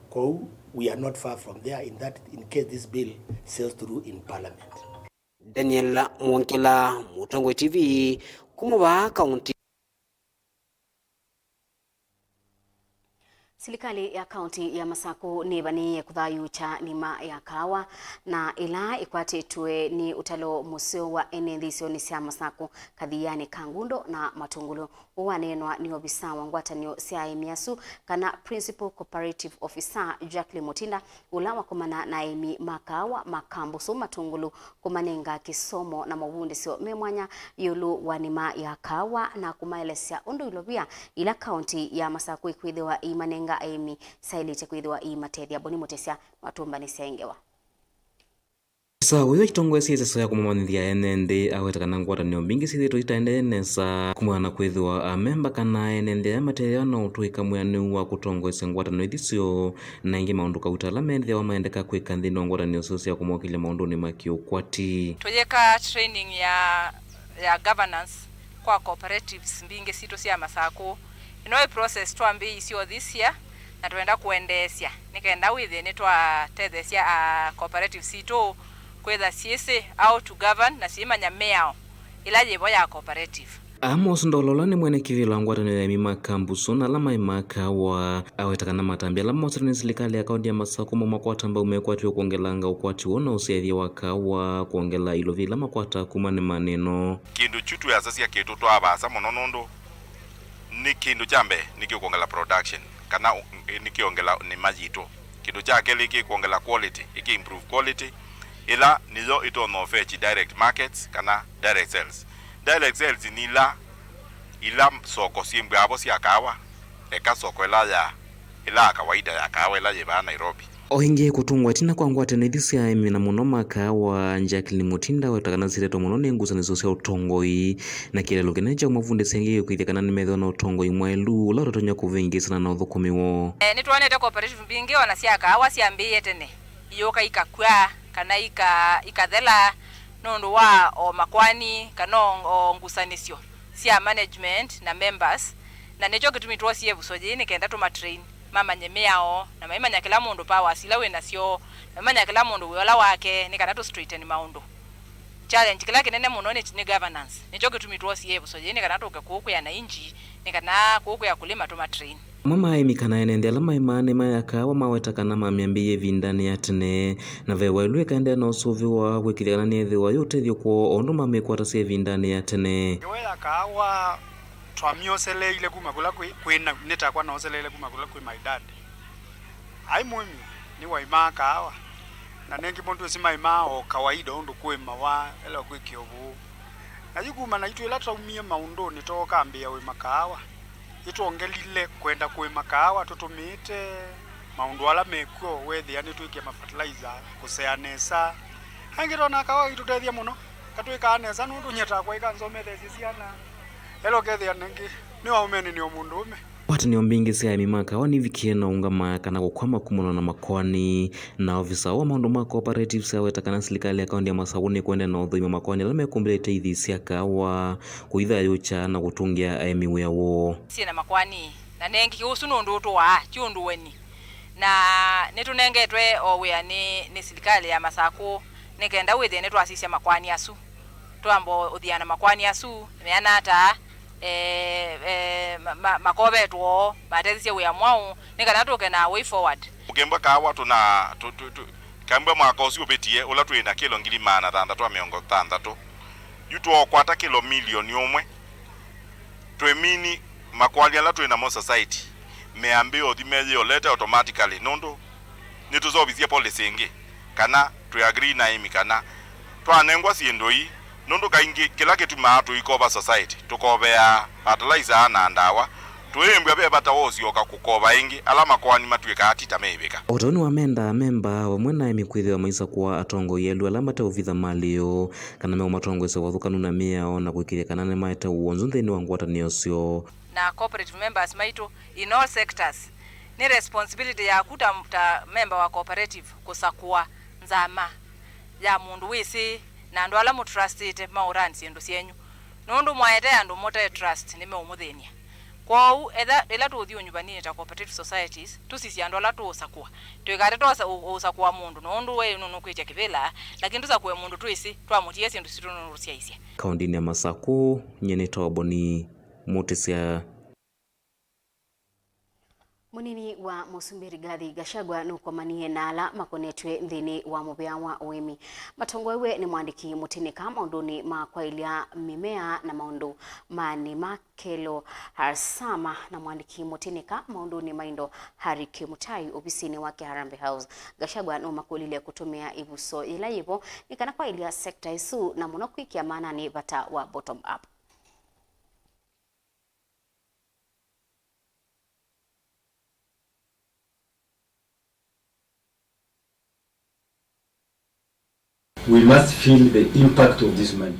Kwoou, we are not far from there in that, in case this bill sails through in parliament. Daniel Mwongela, Mũtongoi T V, kuma vaa kaunti. Silikalĩ ya kaunti ya Masaku nĩvanĩĩe kũthayũũkya nĩma ya kaawa, na ĩla ĩkwatĩtwe nĩ ũtalo mũseo wa ene nthĩ isionĩ sya Masaku, Kathianĩ ka Ngundo na Matũngũlũ. Ũũ waneenwa nĩ ovisa wa ngwatanĩo sya aĩmi asu, kana Principal Cooperative Officer, Jacqueline Mutinda, ũla wakomana na aĩmi ma kaawa ma Kambusu Matũngũlũ, kũmanenga kĩsomo na mavundĩsyo me mwanya ĩũlũ wa nĩma ya kaawa, na kũmaelesya ũndũ ilovia ila kaunti ya Masaku ĩkwĩthĩwa ĩimanenga aĩmi syaĩlĩte kwĩthĩwa iimatethya. Boni Mũtesya nĩwatũmbanĩsya ĩ ngewa. Saa ũyũ aitongoesye ĩseso ya kũmamanyĩthya ene nthĩ, aweta kana ngwatanĩo mbingĩ syĩthĩĩtwe itaendee nesa kumana na kwĩthĩwa amemba kana ene nthĩ aya matetheewa na ũtũĩka mwĩanĩu wa kũtongoesya ngwatanĩo ithi syoo, na ĩngĩ maũndũ kauta ala methĩawa maendeka kwĩka nthĩnĩ wa ngwatanĩo syoo sya kũmokĩlya maũndũnĩ ma kĩũkwati. Tũyĩka training ya, ya governance kwa cooperatives mbingĩ sitũ sya Masakũ. Ĩno ĩ process twambĩĩisye o this year, na twenda kũendeesya nĩ kenda wĩthĩe nĩtwatetheesya, a, cooperatives sitũ kwĩtha syĩsĩ how to govern na syĩmanya mĩao ĩla yĩvo ya cooperative. Amos Ndolola nĩ mwene kĩvĩla wa ngwatanĩo ya aĩmi ma Kambusu na ala maĩmaa kaawa. Aweta kana matambya ala mosetwe nĩ silikalĩ ya kaunti ya Masakũ mamakwata mbau mekwatĩwe kwongelanga ũkwati woo na ũsyaĩthya wa kaawa, kwongela ilovia ila makwataa kuma nĩmanĩ ĩno. Kĩndũ kyu twĩasasya kĩtũtwaa vaasa mũno nũndũ nĩ kĩndũ kya mbee nĩkĩkwongela production, kana ũ-, nĩkĩongela nĩma yitũ. Kĩndũ kya kelĩ kĩkwongela quality, ĩkĩ improve quality, ĩla nĩyo ĩtonya ũfetch direct markets kana direct sales. Direct sales nĩ ila, ila soko syĩmbw'aa vo sya kaawa, eka soko ĩla ya, ĩla ya kawaida ya kaawa ĩla yĩ vaa Nairobi. O ĩngĩ, kũtũngwa ĩtina kwa ngwatanĩo ithi sya aĩmi na mũno ma kaawa, Jacqueline Mutinda aweta kana syĩtetwe mũno nĩ ngusanĩsyo sya ũtongoi na kĩeleelo kĩnene kya kũmavundĩsya ĩngĩ kwĩthĩa kana nĩmethĩwa na ũtongoi mwaĩlu ũla ũtatonya kũvĩngĩĩsana na ũthũkũmi woo. Eh, nĩtwonete cooperative mbingĩ ona sya kaawa syambĩĩe tene, iyũka ikakw'a kana ika-, ikathela nũndũ wa o makwani kana o, o ngusanĩsyo sya management na members, na nĩkyo kĩtumi twosie ĩvuso yĩĩ nĩ kenda tũmatrain, mamanye mĩao, na maimanya kĩla mũndũ powers ila wĩ nasyo, maimanya kĩla mũndũ wĩa ũla wake, nĩ kana tũ straighten maũndũ. Challenge kĩla kĩnene mũno nĩ, nĩ governance. Nĩkyo kĩtumi twosie ĩvuso yĩĩ nĩ kana tũke kũũ kwĩ ananchi, nĩ kana kũũ kwĩ akũlĩma tũmatrain. Amwe ma aĩmi kana ene nthĩ ala maĩmaa nĩma ya kaawa maweta kana mamyambĩĩie ĩvindanĩ ya tene, na ve waĩlu ĩkaendeea na ũsũvĩwa kwĩkĩthya kana nĩyĩthĩwa yĩ ũtethyo kwoo o ũndũ mamĩkwatasya ĩvindanĩ ya tene. Ngewa ya kaawa twamyoseleile kuma kũla kwĩ, kwĩ na, nĩ takwa nooseleile kuma kũla kwĩ my dad. Aĩ mũĩmi, nĩwaĩmaa kaawa, na nengĩ mũndũ ũsu maĩmaa o kawaida ũndũ kũĩmawa, ela kwĩ kĩovũ. Na yu kuma naitũ ĩla twaumie maũndũnĩ tũkambĩĩa ũĩma kaawa, nĩtwongelile kwenda kũĩma kaawa tũtũmĩĩte maũndũ ala mekw'o, weethĩa nĩtwĩkĩa mafertilizer, kũsea nesa. Angĩ twonaa kaawa ĩitũtethya mũno, katwĩkaa nesa nũndũ nyetaa kwaĩka nzometheesye syana, ela ũkethĩa nĩngĩ nĩ wa ũmenĩ nĩ o mũndũũme. Ngwatanĩo mbingĩ sya aĩmi ma kaawa nivikie na ũngama kana kũkwama kumana na makoani, na ovisa wa maũndũ ma cooperatives aweta kana silikalĩ ya kaunti ya Masaku nĩkwenda na ũthũima makoani ala mekũmbĩlĩte ithi sya kaawa kũithayũkya na kũtũngĩa aĩmi wĩa woo. Syĩ na makoani, na nengĩ ũsu nĩ ũndũ ũtũaa, ti ũndũ ũeni. Na nĩtũnengetwe o wĩa nĩ, nĩ silikalĩ ya Masaku nĩ kenda wĩthĩe nĩtwasisya makoani asu. Twamba ũthiana makoani asu, meana ata, eh, eh, ma-, ma-, makovetwe oo, matethĩsye wĩa mwaũ, nĩ kana tũke na way forward. Mũkembwa kaawa tũna, tũ, tũ, tũ, kambwa mwaka ũsu ũvĩtie, ũla twĩ na kĩlo ngili maana thanthatũ na mĩongo thanthatũ. Yu twokwata kĩlo milioni ũmwe. Twĩmini makoani ala twĩ namo society, meambĩĩa ũthi meyĩolete automatically, nũndũ nĩtũseũvisye policy ĩngĩ, kana twĩ agree na aĩmi kana twanengwa syĩndũ ii, nũndũ kaingĩ kĩla kĩtumaa tũikova society, tũkoveaa fertilizer na ndawa, tũyĩmbw'a ve vata wa ũsyoka kũkova ĩngĩ, ala makoani matw'ĩkaa ti ta meĩvĩka. O ta ũu nĩwamendaa amemba vamwe na aĩmi kwĩthĩwa maisakũa atongoi elu ala mate ũvitha malĩo, kana meũmatongoesya ũvathũkanu na mĩao na kũĩkĩĩthya kana nĩmaete wonzu nthĩnĩ wa ngwatanĩo syoo. Na cooperative members maitũ in all sectors, nĩ responsibility yaku ta, ta member wa cooperative kũsakũa nzama ya mũndũ wĩsĩ na andũ ala mũtrustĩte maũrani syĩndũ syenyu, nũndũ mwaete andũ mũte trust nĩmeũmũthĩny'a. Kwoou, etha ĩla tũũthi ũnyuvaninĩ ta cooperative societies, tũsisye andũ ala tũũsakũa. Tũikate twaũsa-, ũ-, ũsakũa mũndũ nũndũ we nũnũkwĩtya kĩvĩla, lakini tũsakũe mũndũ twĩsĩ twamũtie syĩndũ sitũ nũnũsyaisye. Kaũndĩnĩ ya Masaku, nyie nĩ Toboni Mũtĩsya. Mũnini wa Mũsumbĩ Rigathi Gachagua nũkomanie na ala makonetw'e nthĩnĩ wa mũvĩa wa ũĩmi. Matongoew'e nĩ mwandĩki mũtĩnĩka maũndũnĩ ma kwaĩlya mĩmea na maũndũ ma nĩma Kelo Harsama na mwandĩki mũtĩnĩka maũndũnĩ ma indo Harry Kimutai ovisinĩ wake Harambee House. Gachagua nũmakũlilye kũtũmĩa ĩvuso yĩla yĩvo nĩ kana kwaĩlya sekta ĩsu na mũno kwĩkĩa maananĩ vata wa bottom up. We must feel the impact of this money.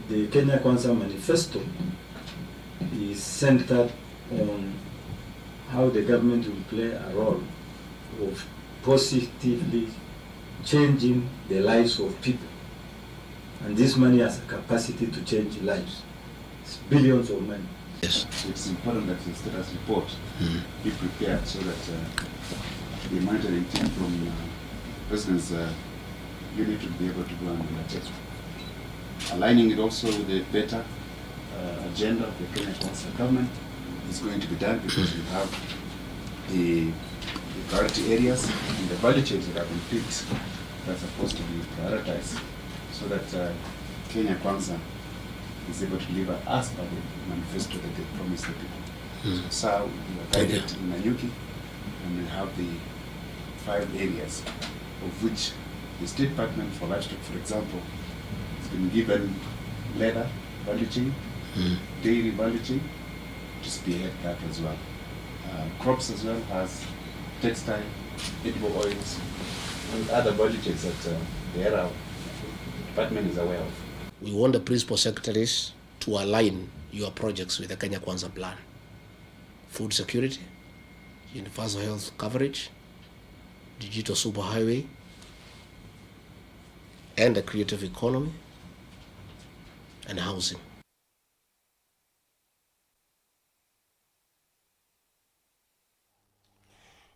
The Kenya Kwanza Manifesto is centered on how the government will play a role of positively changing the lives of people. And this money has a capacity to change lives. It's billions of money. Yes. It's important that the status report be prepared so that, uh, the monitoring team from, uh, President's, uh, unit will be able to go and undertake. Aligning it also with the better, uh, agenda of the Kenya Kwanza government is going to be done because we have the, the priority areas and the value chains that have been picked that are supposed to be prioritized so that, uh, Kenya Kwanza is able to deliver as per the manifesto that they promised the people. So, sir, we are guided in Nanyuki, and we have the five areas, of which the State Department for Livestock, for example, has been given leather value chain, dairy value chain, to spearhead that as well. Uh, crops as well as textile, edible oils, and other value chains that, uh, the area department is aware of. We want the principal secretaries to align your projects with the Kenya Kwanza plan. Food security, universal health coverage, digital superhighway, and the creative economy and housing.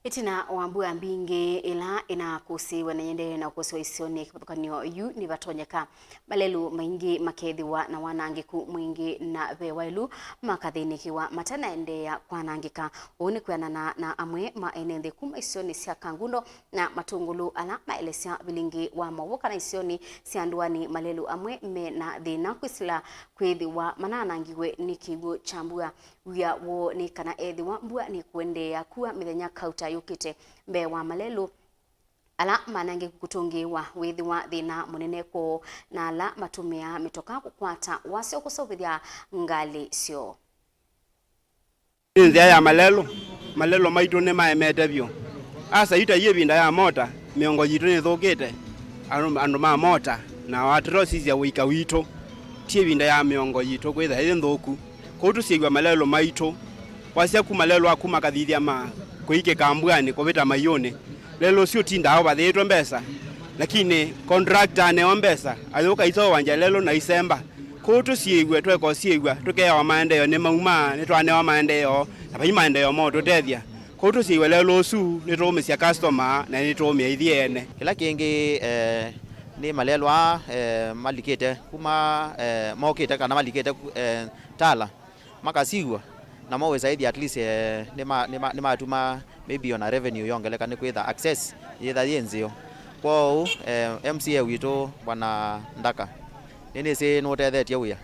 Ĩtina wa mbua mbingĩ ĩla ĩnakũsĩĩwe na yĩendee na ũkũsĩwa isionĩ kĩvathũkany'o yu nĩvatonyeka malelũ maingĩ makethĩwa na wanangĩku mwingĩ na ve waĩlu makathĩnĩkĩwa matanaendeea kwanangĩka. Ũu nĩ kwĩanana na amwe ma ene nthĩ kuma isionĩ sya Kangundo na Matũngũlũ ala maelesya vilingĩ wa maũvoo kana isionĩ sya ndũanĩ malelũ amwe me na thĩna kwĩsĩla kwĩthĩwa mananangiwe nĩ kĩw'ũ kya mbua. Wia woo nĩ kana ethĩwa mbua nĩkũendeea kua mĩthenya kauta yũkĩte mbee wa malelũ Ala manangĩku kũtũngĩĩwa wĩthĩwa thĩna mũnene kwoo na ala matũmĩaa mĩtoka kũkwata wasyo kũseũvĩthya ngalĩ syoo. Nĩ nzĩa ya malelũ. Malelũ maitũ nĩmaemete vyũ. Asa yu ta yu ĩvinda ya mota, mĩongo yitũ nĩthũkĩte. Andũ, andũ ma mota, na watĩra ũsisya ũika witũ, ti ĩvinda ya mĩongo yitũ kwĩtha ĩ nthũku. Kwoou tũsyĩw'a malelũ maitũ. Wasya kuma lelũ aku makathithya ma kũikĩka mbwanĩ kũvĩta maiũnĩ. Lelũ ũsu ũtindaa ũvathĩĩtwe mbesa, lakini contractor anewa mbesa, ayũka aiseũvangya lelũ na isemba. Kwoou tũsiĩw'e, tweka ũsiĩw'a, tũkeawa maendeeo nĩ mauma, nĩtwanewa maendeeo, na vai maendeeo maũtũtethya. Kwoou tũsiĩw'e lelũ ũsu, nĩtũũmĩsya customer, na nĩtũũmĩa ithyĩ ene. Kĩla kĩngĩ, eh, nĩ malelũ aa, eh, malikĩte kuma, eh, mokĩte kana malikĩte ku-, eh, Tala, makasiw'a, namo wĩsa ĩthĩa at least, eh, nĩma-, nĩma-, nĩmatuma maybe ona revenue yongeleka, nĩkwĩtha access yĩtha yĩ nzeo. Kwoou, eh, M C A witũ, Bwana Ndaka, nĩnĩsĩ nũtethetye wĩa,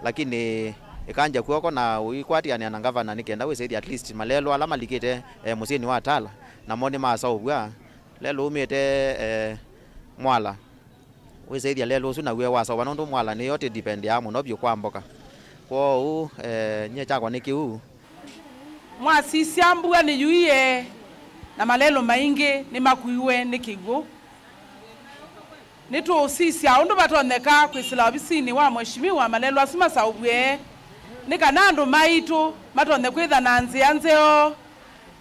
lakini ĩkangya kw'oko na ũikwatĩanĩa na ngavana nĩkenda wĩsa ĩthĩa at least malelũ ala malikĩte, eh, mũsyĩnĩ wa Tala, namo nĩmaseũvw'a. Lelũ umĩte, eh, Mwala. Wĩsa ĩthĩa lelũ ũsu naw'o waseũva nũndũ Mwala nĩyo tĩdipendeaa mũno vyũ kwa mboka. Kwoou, eh, nyie kyakwa nĩ kĩu. Mwasisya mbua nĩyuie, na malelũ maingĩ nĩmakuiwe nĩ kĩw'ũ. Nĩtũũsisya ũndũ vatonyeka kwĩsĩla ovisinĩ wa Mheshimiwa malelũ asu maseũvw'e, nĩ kana andũ maitũ matonye kwĩtha na nzĩa nzeo,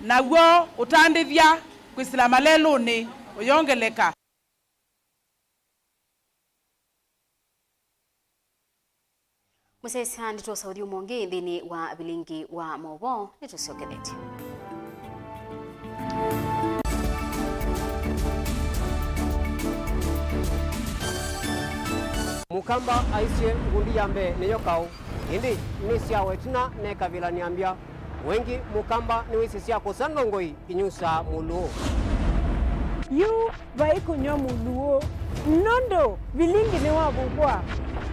naw'o ũtandĩthya kwĩsĩla malelũnĩ ũyongeleka. Mũsyaĩĩsya, nĩtwosa ũthyũmũo ũngĩ nthĩnĩ wa vilingi wa maũvoo, nĩtũsyokethetye. Mũkamba aisye, ngundi ya mbee nĩyo kaũ, ĩndĩ nĩsyawa ĩtina nekavĩla nĩambya. Wengĩ Mũkamba nĩwĩsĩ sya kũsa ndongoi inyusaa mũlũũ. Yu vai kũnyw'a mũlũũ, nũndũ vilingi nĩwavukwa.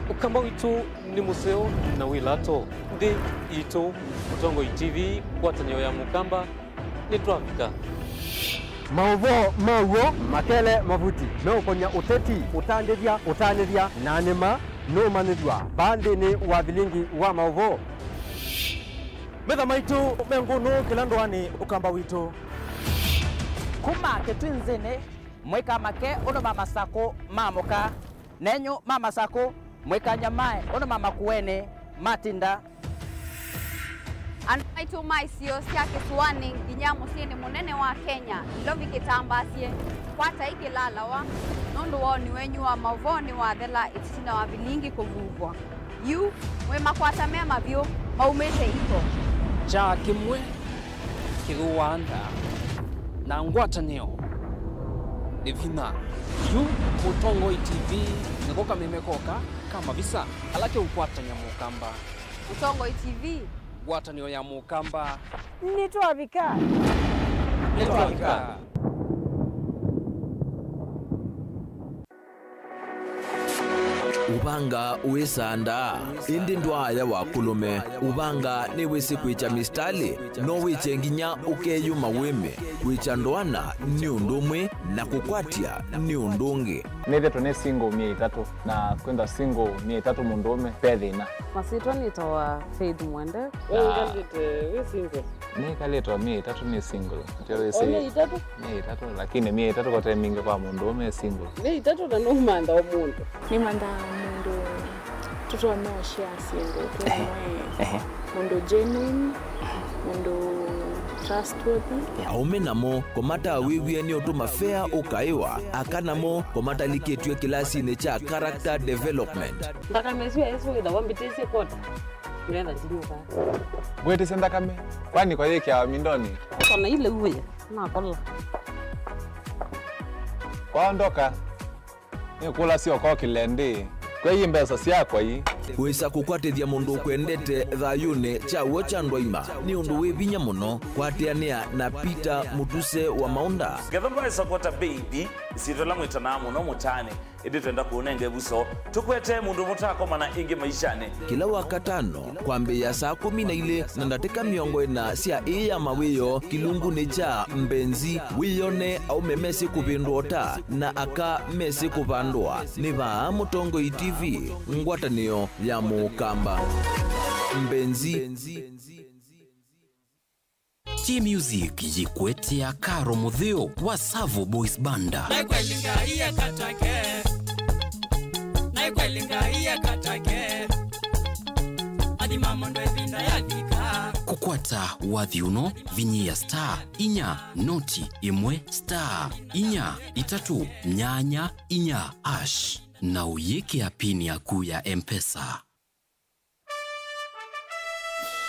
Ũkamba witũ nĩ mũseo na wĩ lato. Nthĩ itũ, Mũtongoi T V, ngwatanĩo ya Mũkamba, nĩtwavika. Maũvoo ma w'o, makele, mavuti, meũkony'a ũteti, ũtandĩthya, ũtanĩthya, na nĩma nũmanyĩthw'a vaa nthĩnĩ wa vilingi wa maũvoo. Metha maitũ me ngũnũ kĩla ndũanĩ Ũkamba witũ. Kuma Kĩtwinzĩnĩ, mũikamake ũndũ ma Masakũ maamũka, nenyu ma Masakũ mũikanyamae ũndũ ma Makuenĩ matinda. Andũ maitũ ma isio sya kĩsũanĩ nginya mũsyĩnĩ mũnene wa Kenya, Nairobi kĩtambaasye, kwatai kĩlalawa, nũndũ woni wenyu wa maũvoo nĩwathela ĩtina wa vilingi kũvuvwa. Yu, mwĩ makwata me mavyũ, maumĩte iko. Kyaa kĩmwe kĩthũaa ndaa, na ngwatanĩo nĩ vinya. Yu, Mũtongoi T V nĩko kameme koka ka mavisa ala keũkwatany'a Mũkamba. Mũtongoi T V. Ngwatanĩo ya Mũkamba. Nĩtwavika. Nĩtwavika. Ũvanga wĩsaa ndaa, ĩndĩ ndwaaya wa kũlũme. Ũvanga nĩwĩsĩ kwĩkya mistalĩ, no wĩkye nginya ũkeyũma wĩme. Kwĩkya ndoana nĩ ũndũ ũmwe, na kũkwatya nĩ ũndũ ũngĩ. Nĩthĩtwe nĩ single myei ĩtatũ, na kwĩnda single myei ĩtatũ mũndũũme, ve thĩna. Masyĩtwa nĩtawa Faith Mwende. Wewe ũikalĩte wĩ single? Nĩkalĩte o myei ĩtatũ nĩ single. Ndio wĩsĩ. O myei ĩtatũ? Myei ĩtatũ, lakini myei ĩtatũ kote mingĩ kwa mũndũũme e single. Myei ĩtatũ na nũmantha o mũndũ. Nĩmanthaa mũndũ tũtonya ũshare syĩndũ twĩ. Ehe. Mũndũ genuine, mũndũ trustworthy. Aũme namo kũmatawĩw'ie nĩ ũndũ mavea ũkaĩwa, aka namo kũmatalikĩtw'e kĩlasinĩ kya character development. Nthakame ĩsu ya Yesũ ĩthawa mbĩtĩsye kota. Ngetha ndinyuka. Ngwĩtĩsye nthakame, kwani kwa yĩkĩawa mindonĩ? Kona ile uwe, nakola. Kwaondoka, nĩkũlasya ũkokĩle ndĩ. Kwei mbesa syakwa ii. Wĩsa kũkwatĩthya mũndũ ũkwendete thayũnĩ kya w'o kya ndwaima nĩ ũndũ wĩ vinya mũno. Kwatĩanĩa na Peter Mũtuse wa Maũnda. Ngetha ndwaĩsa kwata mbeithi, ĩsyĩtwa ĩla mwĩtanaa mũno mũtaanĩ, ĩndĩ twenda kũũnenga ĩvuso. Tũkwetee mũndũ mũtaakomana ĩngĩ maishanĩ. Kĩla Wakatano, kwambĩĩa saa kũmi na ilĩ na ndatĩka mĩongo ĩna sya ĩĩ ya mawĩoo kĩlungunĩ kya Mbenzi, wĩyone aũme mesĩ kũvĩndũa ũta na aka mesĩ kũvandũa. Nĩ vaa Mũtongoi T V, ngwatanĩo ya Mũkamba. Mbenzi. T Music yĩkũetea Karo Mũtheo wa Savo Boys Band. Na kweli Ngai akatake. Na kweli Ngai akatake. Athima mũndũ ĩvinda yavika. Kũkwata wathi ũno, vinyĩa star inya noti ĩmwe star inya itatũ nyanya inya hash na ũyĩkĩa pin yaku ya M-Pesa.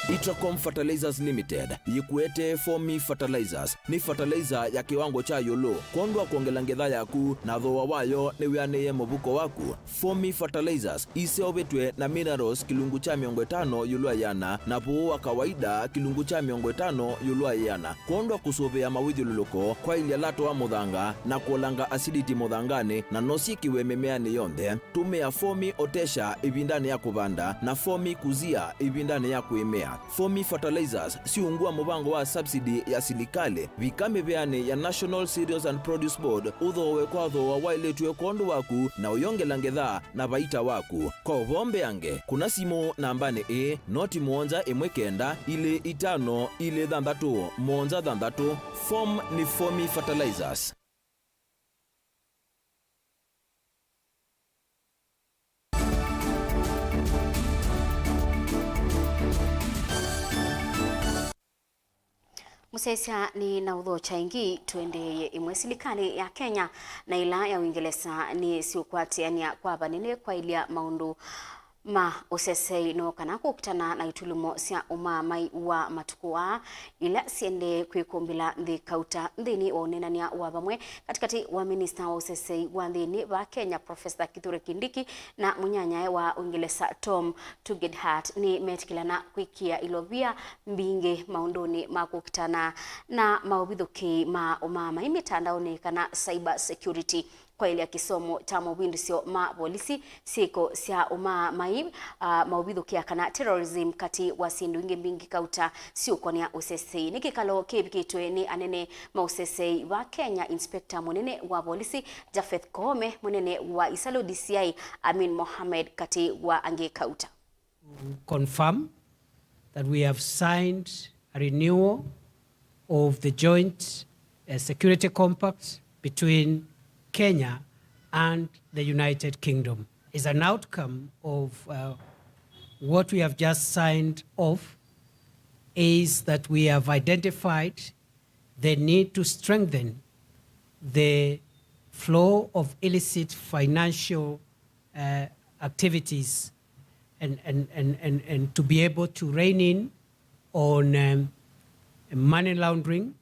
Itracom Fertilizers Limited yĩkũetee Fomi Fertilizers. Nĩ fertilizer ya kĩwango kya ĩũlũ kwondũ wa kwongela ngetha yaku, na thooa wayo nĩwĩanĩĩe mũvuko waku. Fomi Fertilizers iseũvĩtw'e na minerals kĩlungu kya mĩongo ĩtano ĩũlũ wa ĩana, na vuũ wa kawaida kĩlungu kya mĩongo ĩtano ĩũlũ wa ĩana. Kwondũ wa kũsũvĩa mawĩthyũlũlũko, kwaĩlya lato wa mũthanga, na kũolanga acidity mũthanganĩ, na no syĩkĩwe mĩmeanĩ yonthe. Tũmĩa Fomi Otesha ĩvindanĩ ya kũvanda na Fomi Kuzia ĩvindanĩ ya kũĩmĩa. Fomi Fertilizers siungua mũvango wa subsidy ya silikalĩ. Vika mĩveanĩ ya National Cereals and Produce Board ũthoowe kwa thooa waĩlĩtw'e kwondũ waku na ũyongela ngetha na vaita waku. Kwa ũvoo mbeange, kũna simũ nambanĩ ĩĩ, noti mũonza ĩmwe kenda ilĩ itano ilĩ thanthatũ mũonza thanthatũ. Form nĩ Fomi Fertilizers. Mũsyaĩĩsya nĩ na ũthokya ĩngĩ, tũendeeye ĩmwe. Silikalĩ ya Kenya na ĩla ya Ũingelesa nĩsyũkwatĩanĩa kwa vanene kwaĩlya maũndũ ma ũsesei no kana kũkitana na itulumo sya ũmaamai wa matukũ aa, ila siendee kwĩkũmbĩla nthĩ kauta nthĩnĩ wa ũneenany'a wa vamwe katĩkatĩ wa minista wa ũsesei wa nthĩnĩ va Kenya, Professor Kithure Kindiki, na mũnyanyae wa Ũingelesa, Tom Tugendhat, nĩmetĩkĩlana kwĩkĩa ilovia mbingĩ maũndũnĩ ma kũkitana na maũvithũkĩi ma ũmaamai mĩtandaonĩ kana cyber security. Kwaĩlya kĩsomo kya mavindũsyo ma volisi, syĩko sya ũmaamai, ah, maũvithũkĩa kana terrorism, katĩ wa syĩndũ ingĩ mbingĩ kauta siũkonea ũsesei. Nĩ kĩkalo kĩvikĩtwe nĩ anene ma ũsesei va Kenya, Inspector mũnene wa volisi Japheth Koome, mũnene wa isalũ D C I Amin Mohamed, katĩ wa angĩ kauta. Confirm that we have signed a renewal of the joint, uh, security compact between Kenya and the United Kingdom. Is an outcome of, uh, what we have just signed off, is that we have identified the need to strengthen the flow of illicit financial, uh, activities and, and, and, and, and to be able to rein in on, um, money laundering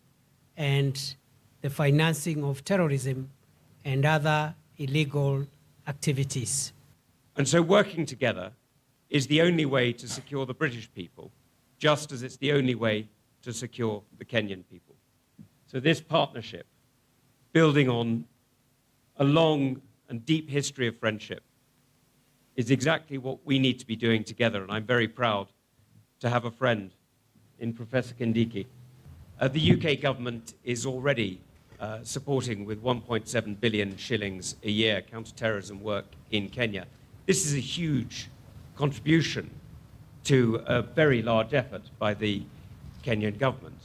and the financing of terrorism and other illegal activities. And so working together is the only way to secure the British people, just as it's the only way to secure the Kenyan people. So this partnership, building on a long and deep history of friendship, is exactly what we need to be doing together, and I'm very proud to have a friend in Professor Kindiki. Uh, the U K government is already, uh, supporting with one point seven billion shillings a year counterterrorism work in Kenya. This is a huge contribution to a very large effort by the Kenyan government.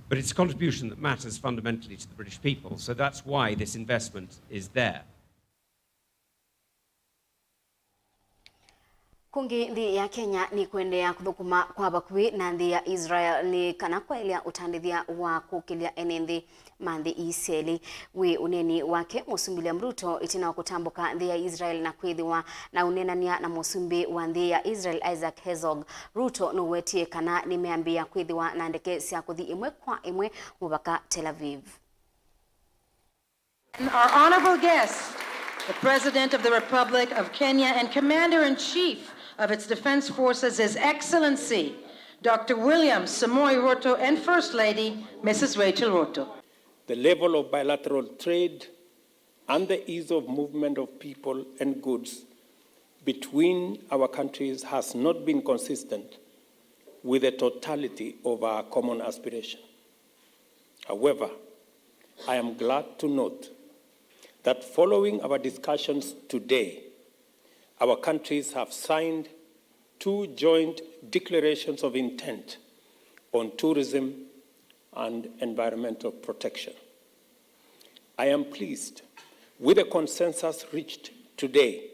But it's a contribution that matters fundamentally to the British people, so that's why this investment is there. Kũngĩ, nthĩ ya Kenya nĩkũendeea kũthũkũma kwa vakuvĩ na nthĩ ya Israel nĩ kana kwaĩlya ũtandĩthya wa kũkĩlya ene nthĩ ma nthĩ ii syelĩ. Wĩ ũneeni wake, Mũsumbĩ William Ruto ĩtina wa kũtambũka nthĩ ya Israel na kwĩthĩwa na ũneenany'a na mũsumbĩ wa nthĩ ya Israel, Isaac Herzog, Ruto nũwetie kana nĩmeambĩĩa kwĩthĩwa na ndeke sya kũthi ĩmwe kwa ĩmwe mũvaka Tel Aviv. And our honorable guest, the President of the Republic of Kenya and Commander-in-Chief of its defense forces, His Excellency Doctor William Samoei Ruto, and First Lady Missus Rachel Ruto. The level of bilateral trade and the ease of movement of people and goods between our countries has not been consistent with the totality of our common aspiration. However, I am glad to note that following our discussions today, our countries have signed two joint declarations of intent on tourism and environmental protection. I am pleased with the consensus reached today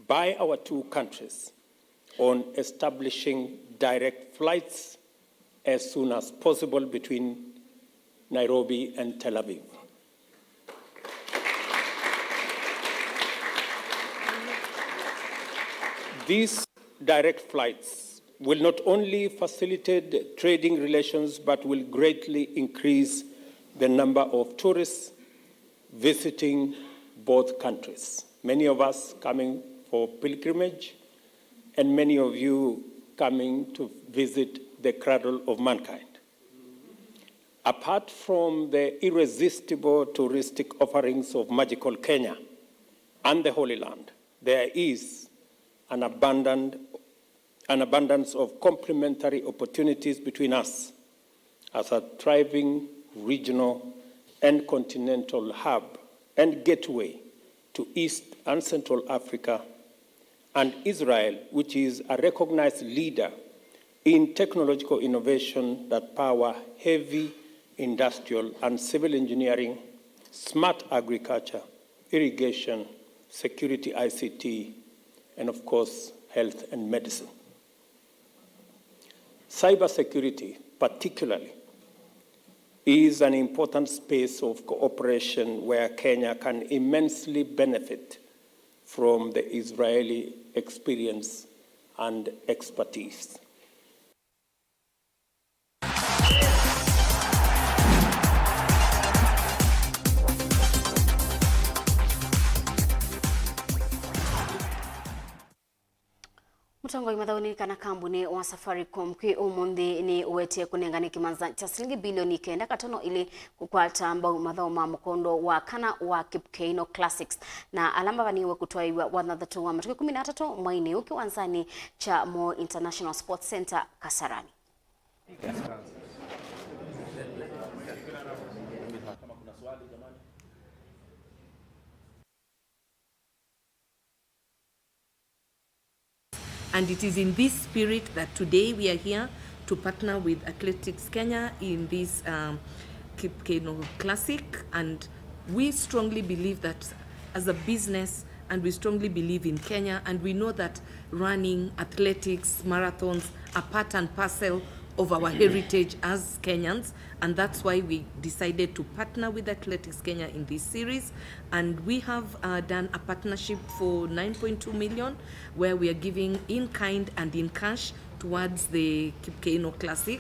by our two countries on establishing direct flights as soon as possible between Nairobi and Tel Aviv. These direct flights will not only facilitate trading relations but will greatly increase the number of tourists visiting both countries. Many of us coming for pilgrimage, and many of you coming to visit the cradle of mankind. Apart from the irresistible touristic offerings of magical Kenya and the Holy Land, there is an abundant, an abundance of complementary opportunities between us as a thriving regional and continental hub and gateway to East and Central Africa, and Israel, which is a recognized leader in technological innovation that power heavy industrial and civil engineering, smart agriculture, irrigation, security, I C T, and of course, health and medicine. Cybersecurity, particularly, is an important space of cooperation where Kenya can immensely benefit from the Israeli experience and expertise. Mũtongoi mathaũnĩ kana kambuni wa Safaricom kwĩ ũmũnthĩ nĩ ũwetie kũnengane kĩmanza kya silingi bilioni kenda katono ilĩ kũkwata mbau mathaũ ma mũkondo wa kana wa Kipkeino Classics, na ala mavaniwe kũtwaĩw'a wathanthatũ wa matukũ kũmi na atatũ mweinĩ ũũ kĩwanzanĩ kya Moi International Sports Centre Kasarani. And it is in this spirit that today we are here to partner with Athletics Kenya in this, um, Kipkeino Classic, and we strongly believe that as a business, and we strongly believe in Kenya, and we know that running, athletics, marathons are part and parcel of our heritage as Kenyans, and that's why we decided to partner with Athletics Kenya in this series. And we have, uh, done a partnership for nine point two million, where we are giving in kind and in cash towards the Kipkeino Classic.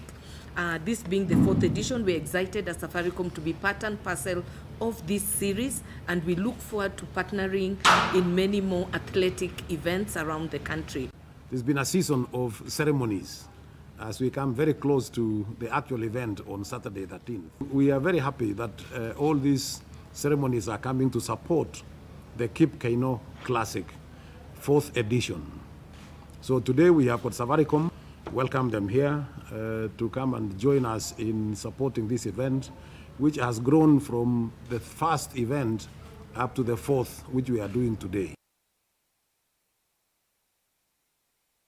Uh, this being the fourth edition, we're excited as Safaricom to be part and parcel of this series, and we look forward to partnering in many more athletic events around the country. There's been a season of ceremonies as we come very close to the actual event on Saturday thirteenth. We are very happy that, uh, all these ceremonies are coming to support the Kipkeino Classic, fourth edition. So today we have got Safaricom, welcome them here, uh, to come and join us in supporting this event, which has grown from the first event up to the fourth, which we are doing today.